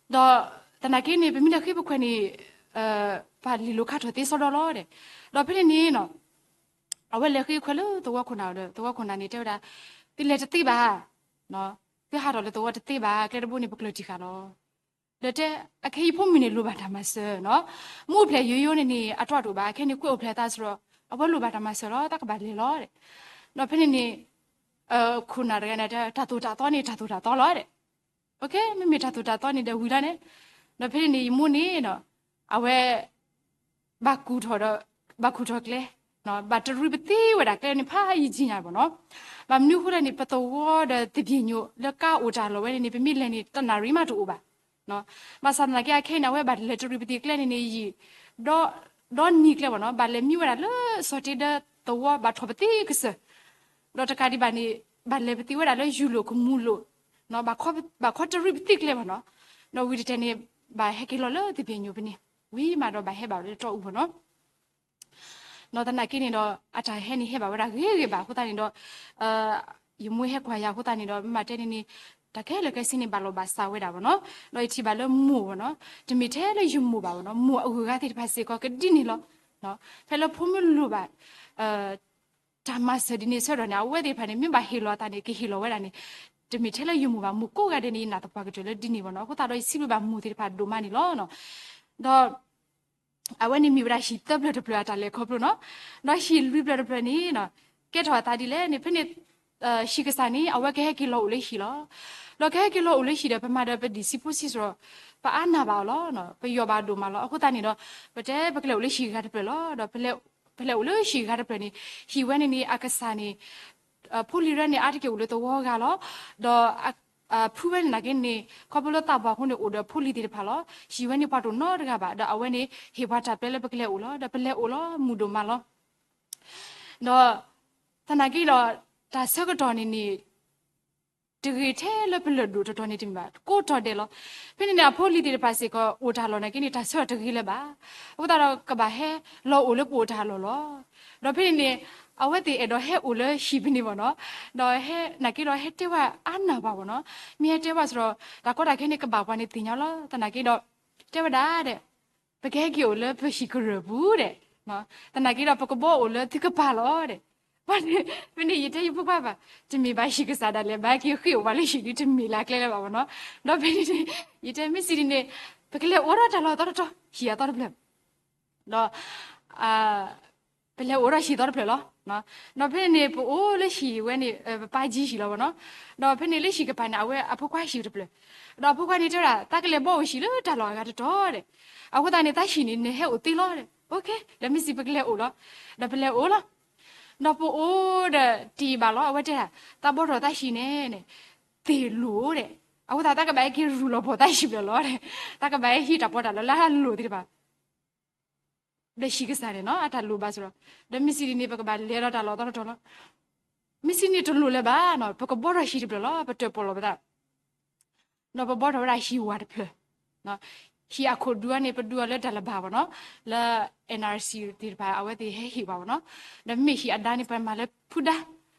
းသနာ်က့န့ၣ် ပမ့ၢ်လဲၤဃ့ပခွဲးန့ၣ်, ပှၤလံာ်လိၤခါထီၣ်သ့စီဒီလီၤဒီး, ဒီးဖဲန့ၣ်န့ၣ်နီၤ, အဝဲလဲၤဃ့ခွဲးလၢသဝီခိၣ်နၢ်ဒီး သဝီခိၣ်နၢ်န့ၣ် တဲဝဲဒၣ်, သုလဲၤတသ့ဘၣ်, သုဟးထီၣ်လၢသဝီတသ့ဘၣ်, ကျဲတဘိန့ၣ် ပကျၢၤတံၢ်ဃာ်လီၤ. ဒီးတဲ, အခဲအံၤဖိမုၣ်န့ၣ်လိၣ်ဘၣ်တၢ်မၤစၢၤနီၤ, မ့ၢ်အိၣ်ဖျဲၣ်ယိယိန့ၣ်န့ၣ် အတီတအိၣ်ဘၣ်, အခဲန့ၣ်ကွဲးအိၣ်ဖျဲၣ်အသးစ့ၢ်ဒီး အဝဲလိၣ်ဘၣ်တၢ်မၤစၢၤလီၤ, တၢ်ကဘၣ်လဲၤလီၤဒီး, ဒီးဖဲန့ၣ်န့ၣ် ခိၣ်နၢ်တဂၤန့ၣ် တၢ်သိၣ်တၢ်သီန့ၣ် တၢ်သိၣ်တၢ်သီလီၤဒီး, မ့မ့ၢ်တၢ်သိၣ်တၢ်သီန့ၣ်ဒီးဝံၤလီၤန့ၣ်, ဒီးဖဲန့ၣ်န့ၣ် ယမိၢ်န့ၣ်နီၤ, အဝဲ ဘၣ်ကူၣ်ထီၣ်ဒီး, ဘၣ်ကူၣ်ထီၣ်ကျဲ, ဘၣ်တရံးပသ့ဝဲဒၣ်ကျဲန့ၣ် ဖးယံာ်ယံာ်ညါဘၣ်နီၤ, ဘၣ်မနုၤအဃိလဲၣ်န့ၣ် ပသဝီဒီးသဘျ့ညိၣ်လၢကါအိၣ်တၢ်လီၢ်ဝဲန့ၣ်န့ၣ် ပမ့ၢ်လဲၤန့ၣ် တနၣ်ရံၣ်မးတအိၣ်ဘၣ် ဘၣ်ဆၣ်သနာ်က့ အခဲအံၤန့ၣ် အဝဲဘၣ်လဲၤတရံးပသ့ကျဲန့ၣ်န့ၣ် ယံာ်, ဒီနံၤကျဲဘၣ်နီၤ, ဘၣ်လဲၤမံဝဲဒၣ်လၢစီၤတ့ဒီသဝီ ဘၣ်ထီၣ်ပသ့ကစၢၢ်, ဒီးတကးဒံးဘၣ်န့ၣ် ဘၣ်လဲၤပသ့ဝဲဒၣ်လၢယူၤလိာ်ကမူလိာ်, ဘၣ်ခီတရံးပသ့ကျဲဘၣ်နီၤ, ဒီးဝံၤတတဲာ်န့ၣ် ဘၣ်ဟဲက့ၤလီၤလၢသဘျ့ညိၣ်ဖဲန့ၣ်, ဝံၤမးဒီးဘၣ်ဟဲဘၣ်ဝဲလၢတီအူဘၣ်နီၤ ဒီးသနာ်က့န့ၣ်ဒီး အတၢ်ဟဲန့ၣ်ဟဲဘၣ်ဝဲဒၣ်ဂ့ၤဂ့ၤဘၣ်အဃိသတးန့ၣ်ဒီး, ယမိၢ်ဟဲကွၢ်ယၤအဃိသတးန့ၣ်ဒီး မ့ၢ်တဲန့ၣ်န့ၣ်, တၢ်ခဲလၢာ်ခဲဆ့န့ၣ် ဘၣ်လီၢ်ဘၣ်စးဝဲဒၣ်ဘၣ်နီၤ, ဒီးယထံၣ်ဘၣ်လၢမိၢ်ဘၣ်နီၤ, တမ့ၢ်ထဲလၢယမိၢ်ဘၣ်ဘၣ်နီၤ, မိၢ်အဂုၤအဂၤသ့ၣ်တဖၣ်စ့ၢ်ကီးကဒ်န့ၣ်လီၤ. ဖဲလၢဖိမုၣ်လိၣ်ဘၣ် တၢ်မၤစၢၤဒ်န့ၣ်ဆၢကတီၢ်န့ၣ် အဝဲသ့ၣ်တဖၣ်န့ၣ် မ့ၢ်ဘၣ်ဟ့ၣ်လီၤအသးန့ၣ် ကဟ့ၣ်လီၤဝဲဒၣ်န့ၣ်, တမ့ၢ်ထဲလၢယမိၢ်ဘၣ်, မိၢ်ကိးဂၤဒဲးန့ၣ် ယနာ်သပှၢ်ကတၢၢ်လၢဒ်န့ၣ်ဘၣ်နီၤ, အဃိသတးဒီး ယစံးဘျုးဘၣ်မိၢ်သ့ၣ်တဖၣ်ဒိၣ်မးန့ၣ်လီၤ. ဒီး အဝဲန့ၣ်မ့ၢ်ဝဲဒၣ်ဟံၣ်သၢဖျၢၣ်တဖျၢၣ်အတၢ်လဲၤခီဖျိနီၤ, ဒီးဟံၣ်လွံၢ်ဖျၢၣ်တဖျၢၣ်န့ၣ် ကဲထီၣ်အသးဒ်လဲၣ်န့ၣ် ဖဲန့ၣ် ဟံၣ်ကစၢ်န့ၣ် အဝဲကဟဲက့ၤလီၤအိၣ်လၢဟံၣ်လီၤ. ဒီးကဟဲက့ၤလီၤအိၣ်လၢဟံၣ်ဒီး ပမၤဒီးပဒံၣ်စံဖိဆံးစရီ, ပအါနၢ်ဘၣ်အီၤလီၤ, ပယီၢ်ဘၣ်ဒိၣ်မးလီၤ. အဃိသတးန့ၣ်ဒီး ပတဲပကလဲၤအိၣ်လၢဟံၣ်ဂၤတဖျၢၣ်လီၤ. ဒီး ပလဲၤအိၣ်လၢဟံၣ်ဂၤတဖျၢၣ်န့ၣ်, ဟံၣ်ဝဲန့ၣ်န့ၣ် အကစၢ်န့ၣ် ဖိလံၤရဲန့ၣ် အါတက့ၢ်အိၣ်လၢသဝီဂၤလီၤ. ဒီး ဖုဝဲန့ၣ်နာ်က့န့ၣ် ခီဖျိလၢသးပှၢ်အဃိန့ၣ် အိၣ်ဒီးဖိလံၤသ့ၣ်တဖၣ်လီၤ. ဟံၣ်ဝဲန့ၣ်ပှၤတအိၣ်နီတဂၤဘၣ်, ဒီးအဝဲန့ၣ် ဟ့ၣ်ပှၤတၢ်ပျဲလၢပကလဲၤအိၣ်လီၤ. ဒီးပလဲၤအိၣ်လီၤ မုာ်ဒိၣ်မးလီၤ. ဒီး သနာ်က့ဒီး တၢ်ဆၢကတီၢ်န့ၣ်န့ၣ် တဂ့ၤထဲလၢပလၢၢ်ဒိၣ်တတီၤန့ၣ်တမ့ၢ်ဘၣ်, ကိးတီၤဒဲးလီၤ. ဖဲန့ၣ်န့ၣ် အဖိလံၤသ့ၣ်တဖၣ်စ့ၢ်ကီး အိၣ်တၢ်လီၢ်နာ်က့န့ၣ် တၢ်ဆၢကတီၢ်တဂ့ၤလၢၤဘၣ်. အဃိသတးဒီး ကဘၣ်ဟဲလီၤအိၣ်လၢပအိၣ်တၢ်လီၢ်လီၤ. ဒီးဖဲန့ၣ်န့ၣ် အဝဲသ့ၣ်အဲၣ်ဒိးဟဲအိၣ်လၢဟံၣ်ဖဲန့ၣ်ဘၣ်နီၤ, ဒီးဟဲနာ်က့ဒီး ဟဲတဲဝဲအါနၢ်ပှၤဘၣ်နီၤ, မ့ၢ်ဟဲတဲဝဲစ့ၢ်ဒီး တၢ်ကီတၢ်ခဲန့ၣ် ကဘၣ်ပှၤန့ၣ်သ့ၣ်ညါလီၤ. သနာ်က့ဒီး တဲဝဲဒၣ်ဒဲး ပကဟဲက့ၤအိၣ်လၢပဟံၣ်ကရၢၢ်ပူၤဒဲး, သနာ်က့ဒီး ပကဘၣ်အိၣ်လၢသုကပၤလီၤဒဲး. ဖဲန့ၣ် ဖဲန့ၣ် ယတဲယဖိခွါဘၣ်, တမ့ၢ်ဘၣ်ဟံၣ်ကစၢ်ဒၣ်လဲာ် ဘၣ်က့ၤဃ့ၢ်အိၣ်ပှၤလၢဟံၣ်ဒ်တမ့ၢ်လၢအကျဲလၢၤဘၣ်ဘၣ်နီၤ. ဒီးဖဲန့ၣ် ယတဲမ့ၢ်စံးဒ်န့ၣ် ပကလဲၤအိၣ်ဒီးတၢ်လီၢ်သီတတီၤ ဟံၣ်အသီတဖျၢၣ် ဒီး ပလဲၤအိၣ်ဒီးဟံၣ်သီတဖျၢၣ်လီၤ. ဒီးဖဲန့ၣ်န့ၣ် ပအိၣ်လၢဟံၣ်ဝဲန့ၣ် ပပၢ်ကံဟံၣ်လီၤဘၣ်နီၤ. ဒီးဖဲန့ၣ်လၢဟံၣ်ကပၤန့ၣ် အဝဲအဖိခွါဟံၣ်တဖျၢၣ်, ဒီးအဖိခွါန့ၣ်တဲဝဲဒၣ် သးကလဲၤဘီအိၣ်ဟံၣ်လၢတၢ်လီၢ်အဂၤတတီၤဒဲး, အဃိသတးန့ၣ် သးဟံၣ်န့ၣ် နဟဲအိၣ်သ့လီၤဒဲး. အိၣ်ခ့ ဒီးမ့ၢ်စံးပကလဲၤအိၣ်လီၤ. ဒီးပလဲၤအိၣ်လီၤ. ဒီးပအိၣ်ဒီးတံၢ်ဘၣ်လီၤ. အဝဲတဲဒၣ် တၢ်ဘီၣ်ထီၣ်တၢ်ဟံၣ်န့ၣ်န့ၣ် သ့ၣ်လိၤဒဲး, အဃိသတး တၢ်ကဘၣ်ဟဲက့ၤရူၤလီၤပိာ်တၢ်ဟံၣ်ဘျီလီၤဒဲး, တၢ်ကဘၣ်ဟဲဟံးတၢ်ပီးတၢ်လီလၢအလိၤသ့ၣ်တဖၣ် ဒီးဟံၣ်ကစၢ်န့ၣ်နီၤ အတၢ်လိၣ်ဘၣ်စ့ၢ်ဒီး, ဒီးမ့ၢ်စံးဒ်န့ၣ် ပကဘၣ်လဲၤဒီးတၢ်လီၢ်သီတတီၤလီၤ. မ့ၢ်စံးန့ၣ်တလိၣ်လၢၤဘၣ်နီၤ, ပကဘီၣ်ထီၣ်ဟံၣ်တဖျၢၣ်လီၤ, ပတၢၣ်ပီၣ်လီၤပသး, ဒီးပဘီၣ်ထီၣ်ဝဲဒၣ်ဟံၣ်ဝၤတဖျၢၣ်, ဟံၣ်အခိၣ်ဒူန့ၣ် ပဒူအီၤလၢတၢ်လၢၤဘၣ်ဘၣ်နီၤ, လၢ N R C သ့ၣ်တဖၣ် အဝဲသ့ၣ်ဟဲဟ့ၣ်ပှၤဘၣ်နီၤ, ဒီးမ့ၢ်ဟံၣ်အဒါန့ၣ် ပမၤလၢဖုဒါ,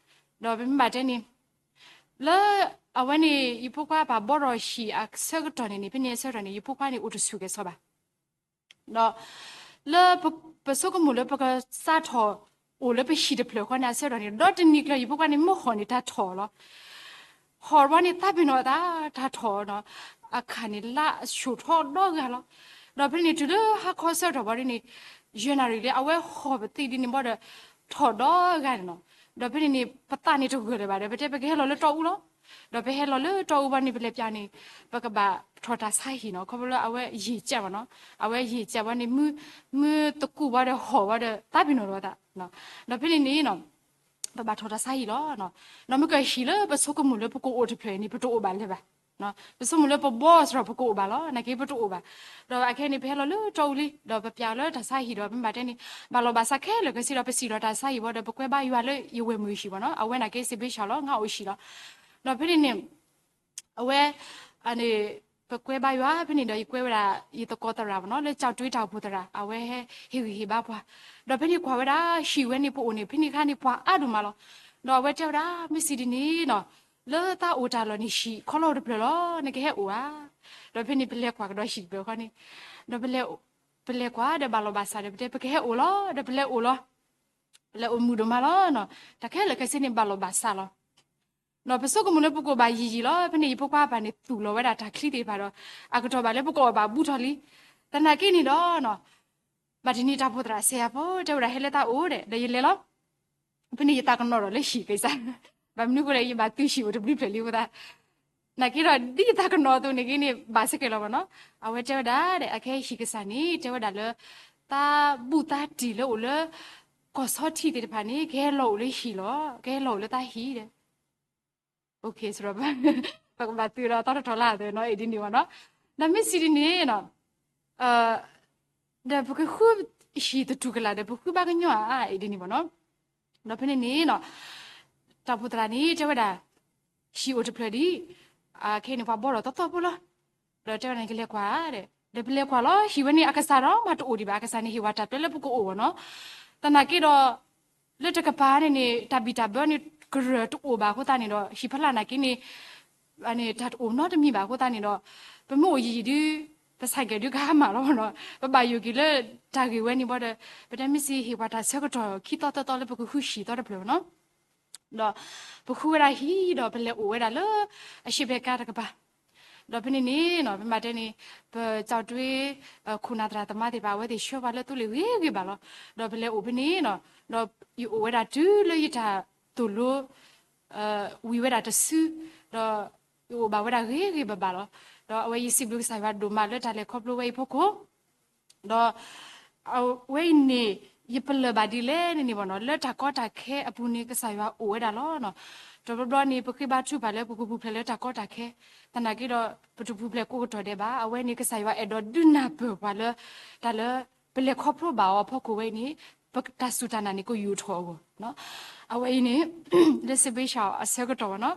ဒီးပမ့ၢ်ဘၣ်တဲန့ၣ် လၢအဝဲန့ၣ် ယဖိခွါပာ်ဘီၣ်ထီၣ်ဟံၣ်အဆၢကတီၢ်န့ၣ်န့ၣ် ဖဲန့ၣ်အဆၢကတီၢ်န့ၣ် ယဖိခွါန့ၣ်အိၣ်တဆူၣ်ကဲၤဆီဘၣ် ဒီး လၢပဆိကမိၣ်လၢပကစးထီၣ်အိၣ်လၢပဟံၣ်တဖျၢၣ်ဃီန့ၣ် အဆၢကတီၢ်န့ၣ် ဒီတနံၤကျၢၤ ယဖိခွါန့ၣ်မ့ၢ်ဟီၣ်န့ၣ် တၢ်ထီၣ်လီၤ. ဟီၣ်ဘီန့ၣ် သးပ့ၤနီၣ်သး တၢ်ထီၣ်နီၤ, အခၣ်န့ၣ်လၢအဆူၣ်ထီၣ်ဒီဂၤလီၤ. ဒီးဖဲန့ၣ်တုၤလၢဟါခီဆၢကတီၢ်ဘၣ်ဒ်န့ၣ် ယဲၢ်နၣ်ရံၣ်လံ အဝဲဟီၣ်ပသံဒ်န့ၣ်ဘၣ်ဒီး ထီၣ်ဒီဂၤန့ၣ်နီၤ. ဒီးဖဲန့ၣ်န့ၣ် ပသးန့ၣ်တဂၢၢ်လၢၤဘၣ်ဒီး ပတဲပကဟဲလီၤလၢတီအူလီၤ. ဒီးပဟဲလီၤလၢတီအူဘၣ်န့ၣ် ပလဲၤပၠးန့ၣ် ပကဘၣ်ထီၣ်တၢ်ဆါဟံၣ်နီၤ, ခီဖျိလၢအဝဲယံာ်ကဲးဘၣ်နီၤ, အဝဲယံာ်ကဲးဘၣ်န့ၣ် မုၢ်သကူၣ်ဘၣ်ဒီးဟီၣ်ဘၣ်ဒီး သးပ့ၤနီၣ်လီၤသး, ဒီးဖဲန့ၣ်န့ၣ်နီၤ ပဘၣ်ထီၣ်တၢ်ဆါဟံၣ်လီၤ. ဒီးမ့ၢ်ကဟံၣ်လၢပဆိကမိၣ်လၢပကအိၣ်တဖျၢၣ်န့ၣ် ပတအိၣ်ဘၣ်လၢၤဘၣ်. ပဆိကမိၣ်လၢပဘီၣ်စ့ၢ်ဒီးပကအိၣ်ဘၣ်လီၤ, နာ်က့ပတအိၣ်ဘၣ်. ဒီးအခဲန့ၣ် ပဟဲလီၤလၢတီအူလံ, ဒီးပပၠးလၢတၢ်ဆါဟံၣ်ဒီး ပမ့ၢ်ဘၣ်တဲန့ၣ် ဘၣ်လီၤဘၣ်စးခဲလၢာ်ခဲဆ့ဒီး ပစံၣ်လီၤတၢ်ဆါဟံၣ်ဘၣ်ဒီး ပကွဲဘါယွၤလၢယဝဲၢ်မုၢ်ဟံၣ်ဘၣ်နီၤ, အဝဲနာ်က့စ့ဘ့ၣ်ဆၣ်လီၤ, ငါအိၣ်ဟံၣ်လီၤ. ဒီးဖဲန့ၣ်န့ၣ် အဝဲ န့ၣ် ပကွဲဘါယွၤဖဲန့ၣ်ဒီး ယကွဲဝဲဒၣ် ယသကိးသရၣ်ဘၣ်နီၤ, လၢကၠီၤတွ့တၢ်အိၣ်ဖှိၣ်သရၣ် အဝဲဟ့ၣ်ဂံၢ်ဟ့ၣ်ဘါပှၤ, ဒီးဖဲန့ၣ်ကွၢ်ဝဲဒၣ် ဟံၣ်ဝဲန့ၣ် ပအိၣ်န့ၣ် ဖဲန့ၣ်ခါန့ၣ် ပှၤအါဒိၣ်မးလီၤ. ဒီးအဝဲတဲဝဲဒၣ် မ့ၢ်စံးဒ်န့ၣ်နီၤ, လၢတၢ်အိၣ်တၢ်လီၢ်န့ၣ် ဟံၣ်ခီလီၢ်တဖျၢၣ်လီၤ, နကဟဲအိၣ်ဧါ. ဒီးဖဲန့ၣ် ပလဲၤကွၢ်ကဒီးဟံၣ်တဖျၢၣ်ဃီန့ၣ်, ဒီး ပလဲၤကွၢ်ဒီးဘၣ်လီၤဘၣ်စးဒီး ပတဲ ပကဟဲအိၣ်လီၤ, ဒီးပလဲၤအိၣ်လီၤ. ပလဲၤအိၣ်မုာ်ဒိၣ်မးလီၤနီၤ, တၢ်ခဲလၢာ်ခဲဆ့န့ၣ် ဘၣ်လီၤဘၣ်စးလီၤ. ဒီးပဆိကမိၣ်လၢပကအိၣ်ဘၣ်ယံာ်ယံာ်လီၤ, ဖဲန့ၣ် ယဖိခွါပၢ်န့ၣ် သူၣ်လီၤဝဲဒၣ်တၢ်ချံသ့ၣ်တဖၣ်ဒီး အကတီၢ်ဘၣ်လၢပကအီၣ်ဘၣ်ဘူးထီၣ်လံ. သနာ်က့န့ၣ်ဒီး ဘၣ်တနံၤတၢ်အိၣ်ဖှိၣ်သရၣ်စဲးယၤဖိ တဲဝဲဒၣ် ဟဲလၢတၢ်အိၣ်ဒီး ဒီးယလဲၤလီၤ. ဖဲန့ၣ် ယသးကနီၣ်ဒီးလၢဟံၣ်ကစၢ်, ဘၣ်မနုၤအဃိလဲၣ် ယဘၣ်သုဟံၣ်အိၣ်တဘျုးဖျၢၣ်လံအဃိသတး နာ်က့ဒီး ဒ်ယသးကနီၣ်အသိးန့ၣ်ဂ့ၤန့ၣ် ဘၣ်စ့ၢ်ကီးလီၤဘၣ်နီၤ. အဝဲတဲဝဲဒၣ်ဒီး အခဲဟံၣ်ကစၢ်န့ၣ် တဲဝဲဒၣ်လၢ သးဘူးသးတံၢ်လၢအိၣ်လၢ ကီၢ်ဆီထံးသ့ၣ်တဖၣ်န့ၣ် ကဟဲလီၤအိၣ်လၢဟံၣ်လီၤ, ကဟဲလီၤအိၣ်လၢတၢ်ဟံၣ်ဒီး ပကဘၣ်သုးဒီးသီတတီၤလၢအသိးနီၤ အံၤဒ်န့ၣ်ဘၣ်နီၤ. ဒီးမ့ၢ်စံးဒ်န့ၣ်နီၤ ဒီးပကဃုဟံၣ်သတူၢ်ကလာ်ဒီး ပဃုဘၣ်ကညီအါအါအံၤဒ်န့ၣ်ဘၣ်နီၤ. ဒီးဖဲန့ၣ်န့ၣ်နီၤ တၢ်အိၣ်ဖှိၣ်သရၣ်န့ၣ် တဲဝဲဒၣ် ဟံၣ်အိၣ်တဖျၢၣ်ဒံး အခဲအံၤန့ၣ် ပှၤဘီထီၣ်သီသီဖိလီၤ. ဒီးတဲဝဲဒၣ် နကလဲၤကွၢ်ဒီး ဒီးပလဲၤကွၢ်လီၤ ဟံၣ်ဝဲန့ၣ် အကစၢ်ဒီးမၤတအိၣ်ဒံးဘၣ်, အကစၢ်န့ၣ်ဟ့ၣ်ဝဲတၢ်ပျဲလၢပကအိၣ်ဘၣ်နီၤ. သနာ်က့ဒီး လၢတကပၤန့ၣ်န့ၣ် တၢ်ဘံၣ်တၢ်ဘၢန့ၣ် ကရၢၢ်တအိၣ်ဘၣ်အဃိသတးန့ၣ်ဒီး ဟံၣ်ဖီလာ်နာ်က့န့ၣ် တၢ်တအိၣ်နီတမံၤဘၣ်အဃိသတးန့ၣ်ဒီး ပမ့ၢ်အိၣ်ယံာ်ယံာ်ဒုး ပဆဲးကဲဒုးကဟါမၢ်လီၤဘၣ်နီၤ. ပဘၣ်ယိၣ်က့ၤလၢတၢ်ဂ့ၢ်ဝဲန့ၣ်ဘၣ်ဒီး ပတဲမ့ၢ်စ့ၢ်ဟ့ၣ်ပှၤတၢ်ဆၢကတီၢ်ခံသီသၢသီလၢပကဃုဟံၣ်သီတဖျၢၣ်ဘၣ်နီၤ. ဒီးပဃုဝဲဒၣ်ဟံၣ်ဒီး ပလဲၤအိၣ်ဝဲဒၣ်လၢ အရှေ့ဘက်ခါတကပၤ ဒီးဖဲန့ၣ်န့ၣ်နီၤ ပမ့ၢ်တဲန့ၣ် ပကၠီၤတွ့ ခိၣ်နၢ်သရၣ်သမါသ့ၣ်တဖၣ် အဝဲသ့ၣ်ဆှၢပှၤလၢသိလ့ၣ်ဂ့ၤဂ့ၤဘၣ်လီၤ. ဒီးပလဲၤအိၣ်ဖဲန့ၣ်နီၤ ဒီးယအိၣ်ဝဲဒၣ်တုၤလၢယတၢ်သိၣ်လိ ဝံၤဝဲဒၣ်တစု ဒီးယအိၣ်ဘၣ်ဝဲဒၣ်ဂ့ၤဂ့ၤဘၣ်ဘၣ်လီၤ. ဒီးအဝဲယစံးဘျုးကစၢ်ယွၤဒိၣ်မးလၢတၢ်လဲၤခီဖျိဝဲအံၤအဖီခိၣ် ဒီးအဝဲအံၤန့ၣ် ယပလၢၢ်ဘၣ်ဒ်လဲၣ်န့ၣ်န့ၣ်ဘၣ်နီၤ လၢတၢ်ကီတၢ်ခဲအပူၤန့ၣ် ကစၢ်ယွၤအိၣ်ဝဲဒၣ်လီၤ. တဘျီဘျီန့ၣ် ပဃ့ဘါထုကဖၣ်လၢပကပူၤဖျဲးလၢတၢ်ကီတၢ်ခဲ, သနာ်က့ဒီး ပတပူၤဖျဲးကိးကတီၢ်ဒဲးဘၣ်. အဝဲန့ၣ် ကစၢ်ယွၤအဲၣ်ဒိးဒုးနၢ်ပၢၢ်ပှၤလၢ တၢ်လၢ ပလဲၤခီဖျိဘၣ်အီၤအဖီခိၣ်ဝဲအံၤန့ၣ် ပတၢ်စူၢ်တၢ်နာ်န့ၣ် ကယိာ်ထီၣ်အဂီၢ် အဝဲအံၤန့ၣ် လၢစ့ဘ့ၣ်ဆၣ်အဆၢကတီၢ်ဘၣ်နီၤ,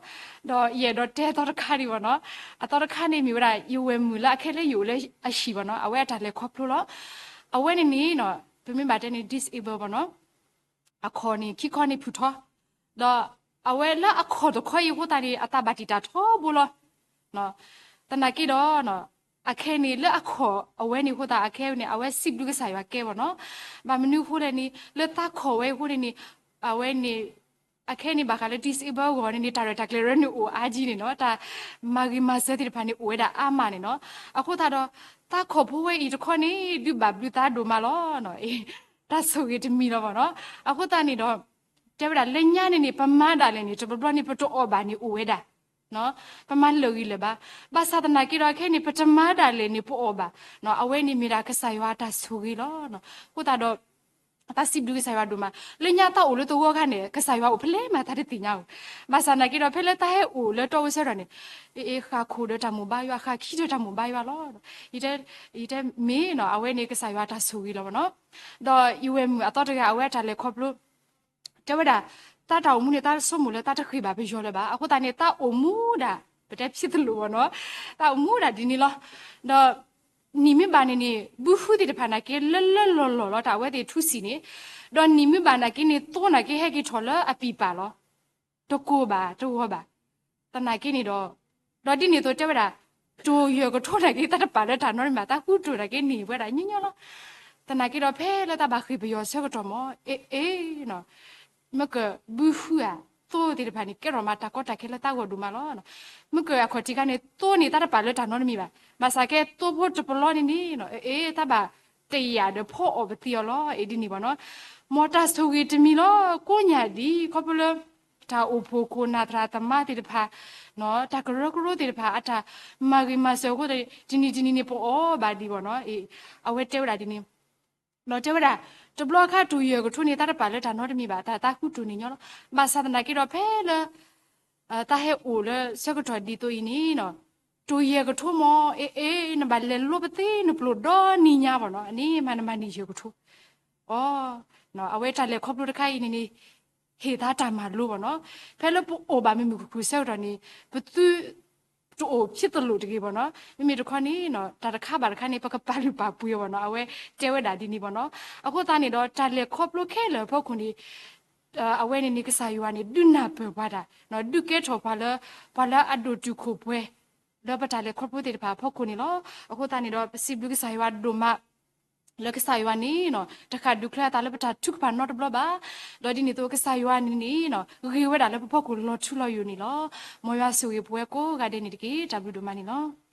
ဒီးယအဲၣ်ဒိးတဲအသီတခါဒံးဘၣ်နီၤ, အသီတခါန့ၣ်မ့ၢ်ဝဲဒၣ် ယဝဲၢ်မုၣ်လၢအခဲလၢာ်ယအိၣ်လၢအဟံၣ်ဘၣ်နီၤ, အဝဲအတၢ်လဲၤခီဖျိလီၤ. အဝဲန့ၣ်န့ၣ်နီၤ ပမ့ၢ်ဘၣ်တဲန့ၣ် disable ဘၣ်နီၤ, အခီၣ်န့ၣ် ခံခီန့ၣ်ဖုၣ်ထီ, ဒီးအဝဲလၢအခီၣ်တခီအံၤအဃိသတးန့ၣ် အသးဘၣ်တံာ်တာ်ထီဘိလီၤ. သနာ်က့ဒီး အခဲန့ၣ် လၢအခီၣ်အဝဲန့ၣ်အဃိသတး အခဲန့ၣ် အဝဲစံးဘျုးကစၢ်ယွၤကဲဘၣ်နီၤ, ဘၣ်မနုၤအဃိလဲၣ်န့ၣ် လၢသးခီၣ်ဝဲအဃိန့ၣ်န့ၣ် အဝဲန့ၣ် အခဲန့ၣ်ဘၣ်ဃးလၢ disable အဂီၢ်န့ၣ်န့ၣ် တၢ်ရဲၣ်တၢ်ကျဲၤရၢန့ၣ်အိၣ်အါကံန့ၣ်နီၤ, တၢ်မၤဂ့ၤမၤစၢၤသ့ၣ်တဖၣ်န့ၣ်အိၣ်ဝဲဒၣ်အါမးန့ၣ်နီၤ, အဃိသတးဒီး သးခီၣ်ဖိဝဲအံၤတခီန့ၣ် ဒုးဘၣ်ဘျုးသးဒိၣ်မးလီၤ. တၢ်ဆိၣ်ဂ့ၤတမံၤလီၤဘၣ်နီၤ, အဃိသတးန့ၣ်ဒီး တဲဝဲဒၣ်လၢညါန့ၣ်န့ၣ် ပမၤဒၣ်လဲာ်န့ၣ် တဘျီဘျီန့ၣ် ပတအီၣ်ဘၣ်န့ၣ်အိၣ်ဝဲဒၣ် ပမၤလၢာ်ဂံၢ်လၢာ်ဘါ, ဘၣ်ဆၣ်သနာ်က့ဒီး ခဲအံၤန့ၣ် ပတမၤဒၣ်လဲာ်န့ၣ် ပအီၣ်ဘၣ်, အဝဲန့ၣ်မ့ၢ်ဒၣ်ကစၢ်ယွၤအတၢ်ဆိၣ်ဂ့ၤလီၤ. အဃိသတးဒီး တၢ်စံးဘျုးကစၢ်ယွၤဒိၣ်မး, လၢညါတၢ်အိၣ်လၢသဝီခါန့ၣ် ကစၢ်ယွၤအိၣ်ဖဲလဲၣ်မးတၢ်တသ့ၣ်ညါဧိၤ, ဘၣ်ဆၣ်သနာ်က့ဒီး ဖဲလၢတၢ်ဟဲအိၣ်လၢတီအူဆၢကတီၢ်န့ၣ်, အ့ ဃၣ်ခိၣ်ဒီးတၢ်မိၣ်ဘါယွၤ, ဃၣ်ခံဒီးတၢ်မိၣ်ဘါယွၤလီၤ. ယတဲမ့ၢ်နီၤ အဝဲန့ၣ်ကစၢ်ယွၤတၢ်ဆိၣ်ဂ့ၤလီၤဘၣ်နီၤ. ဒီးယဝဲၢ်မုၣ်အသီတဂၤ အဝဲအတၢ်လဲၤခီဖျိ တဲဝဲဒၣ်, တၢ်တၢ်အိၣ်မူန့ၣ် တၢ်ဆိကမိၣ်လၢတၢ်တဃ့ဘၣ်ပယီၤလၢၤဘၣ်. အဃိသတးန့ၣ် တၢ်အိၣ်မူဒၣ် ပတဲဖျ့သလိာ်ဘၣ်နီၤ, တၢ်အိၣ်မူဒၣ်ဒ်န့ၣ်လီၤ. ဒီး နံၣ်မ့ၢ်ဘၣ်န့ၣ်န့ၣ် ဘုဟုသ့ၣ်တဖၣ်နာ်က့ လၢလၢလီၢ်လီၢ်လီၤ တၢ်အဝဲသ့ၣ်ထူစံၣ်န့ၣ်, ဒီးနံၣ်မ့ၢ်ဘၣ်နာ်က့န့ၣ် သိနာ်က့ဟဲက့ၤထီၣ်လၢအပံာ်ပာ်လီၤ. တကိၢ်ဘၣ်တဂီၤဘၣ်. သနာ်က့န့ၣ်ဒီး, ဒီးဒ်န့ၣ်အသိးတဲဝဲဒၣ်, တိၢ်ယဲၢ်ကထိနာ်က့ တၢ်တပာ်လၢတၢ်နီတမံၤဘၣ်, တၢ်ဃုတိၢ်နာ်က့န့ၣ်ဝဲဒၣ်ညီညီလီၤ. သနာ်က့ဒီး ဖဲလၢတၢ်ဘၣ်ဃ့ၢ်ပယီၤဆၢကတီၢ်မး အ့ အ့ မ့ၢ်ကဘုဟုဧါ, သိသ့ၣ်တဖၣ်န့ၣ် ကဲထီၣ်မးတၢ်ကီတၢ်ခဲလၢတၢ်ဂီၢ်ဒိၣ်မးလီၤ. မ့ၢ်ကအခီၣ်ထံးခါန့ၣ် သိန့ၣ်တၢ်တပာ်လၢတၢ်နီတမံၤဘၣ်. ဘၣ်ဆၣ်ကဲသိဖိတပလီန့ၣ်န့ၣ် အ့ တၢ်ဘၣ်တယာ်ဒီးဖီအီၣ်ပသံအီၤလီၤ. အ့ဒ်န့ၣ်ဘၣ်နီၤ, မ်တၢ်ဆိၣ်ဂ့ၤတမံၤလီၤ. ကိးညါဒ်ခီဖျိလၢ တၢ်အိၣ်ဖှိၣ်ခိၣ်နၢ်သရၣ်သမါသ့ၣ်တဖၣ်, တၢ်ကရၢကရိသ့ၣ်တဖၣ် အတၢ်မၤဂ့ၤမၤစၢၤအဃိသတး တနံၤတနံၤန့ၣ် ပအီၣ်ဘၣ်ဒံးဘၣ်နီၤ. အ့ အဝဲတဲဝဲဒၣ်ဒ်န့ၣ် ဒီးတဲဝဲဒၣ်, တဘျီအခါတိၢ်ယဲၢ်ကထိန့ၣ် တၢ်တပာ်လၢတၢ်နီတမံၤဘၣ်, တၢ်သးဃုတိၢ်န့ၣ်ညီလီၤ. ဘၣ်ဆၣ်သနာ်က့ဒီး ဖဲလၢ တၢ်ဟဲအိၣ်လၢဆၢကတီၢ်ဒ်သိးအံၤန့ၣ်, တိၢ်ယဲၢ်ကထိမး အ့ အ့ နဘၣ်လဲၤလိပသ့နပျိၢ်ဒီနံၤညါဘၣ်နီၤ, အန့ၣ်မးနမၤန့ၢ်ယဲၢ်ကထိ. အီ အဝဲတၢ်လဲၤခီဖျိတခါအံၤန့ၣ်န့ၣ် ဟ့ၣ်သါတၢ်မၤလိဘၣ်နီၤ. ဖဲလၢပအိၣ်ဘၣ်မုာ်မုာ်ခုၣ်ခုၣ်ဆၢကတီၢ်န့ၣ် ပသု တအိၣ်ဖျ့သလိာ်တဂ့ၤဘၣ်နီၤ. မ့မ့ၢ်တခီန့ၣ် တၢ်တခါဘၣ်တခါန့ၣ် ပကပာ်လုၢ်ပာ်ပှ့ၤအီၤဘၣ်နီၤ, အဝဲတဲဝဲဒၣ်ဒ်န့ၣ်ဘၣ်နီၤ. အဃိသတးန့ၣ်ဒီး တၢ်လဲၤခီဖျိခဲလၢာ်အဖီခိၣ်န့ၣ် အဝဲန့ၣ်န့ၣ် ကစၢ်ယွၤန့ၣ် ဒုးနၢ်ပၢၢ်ပှၤတၢ်, ဒုးကဲထီၣ်ပှၤလၢ ပှၤလၢအဒိၣ်တုာ်ခိၣ်ပှဲၤ လၢပတၢ်လဲၤခီဖျိသ့ၣ်တဖၣ်အဖီခိၣ်န့ၣ်လီၤ. အဃိသတးန့ၣ်ဒီး ပစံးဘျုးကစၢ်ယွၤဒိၣ်မး လၢကစၢ်ယွၤန့ၣ် တဃၣ်ဒုးချၢအသးလၢပတၢ်ထုကဖၣ်နီတဘျီဘၣ်. ဒီးဒ်န့ၣ်အသိး ကစၢ်ယွၤန့ၣ်န့ၣ် ဂ့ၤဝဲဒၣ်လၢပဖီခိၣ်လီၤထူလီၤယိာ်န့ၣ်လီၤ. မ်ယွၤဆိၣ်ဂ့ၤပဝဲကိးဂၤဒဲးန့ၣ်တက့ၢ်. တၢ်ဘျုးဒိၣ်မးန့ၣ်လီၤ.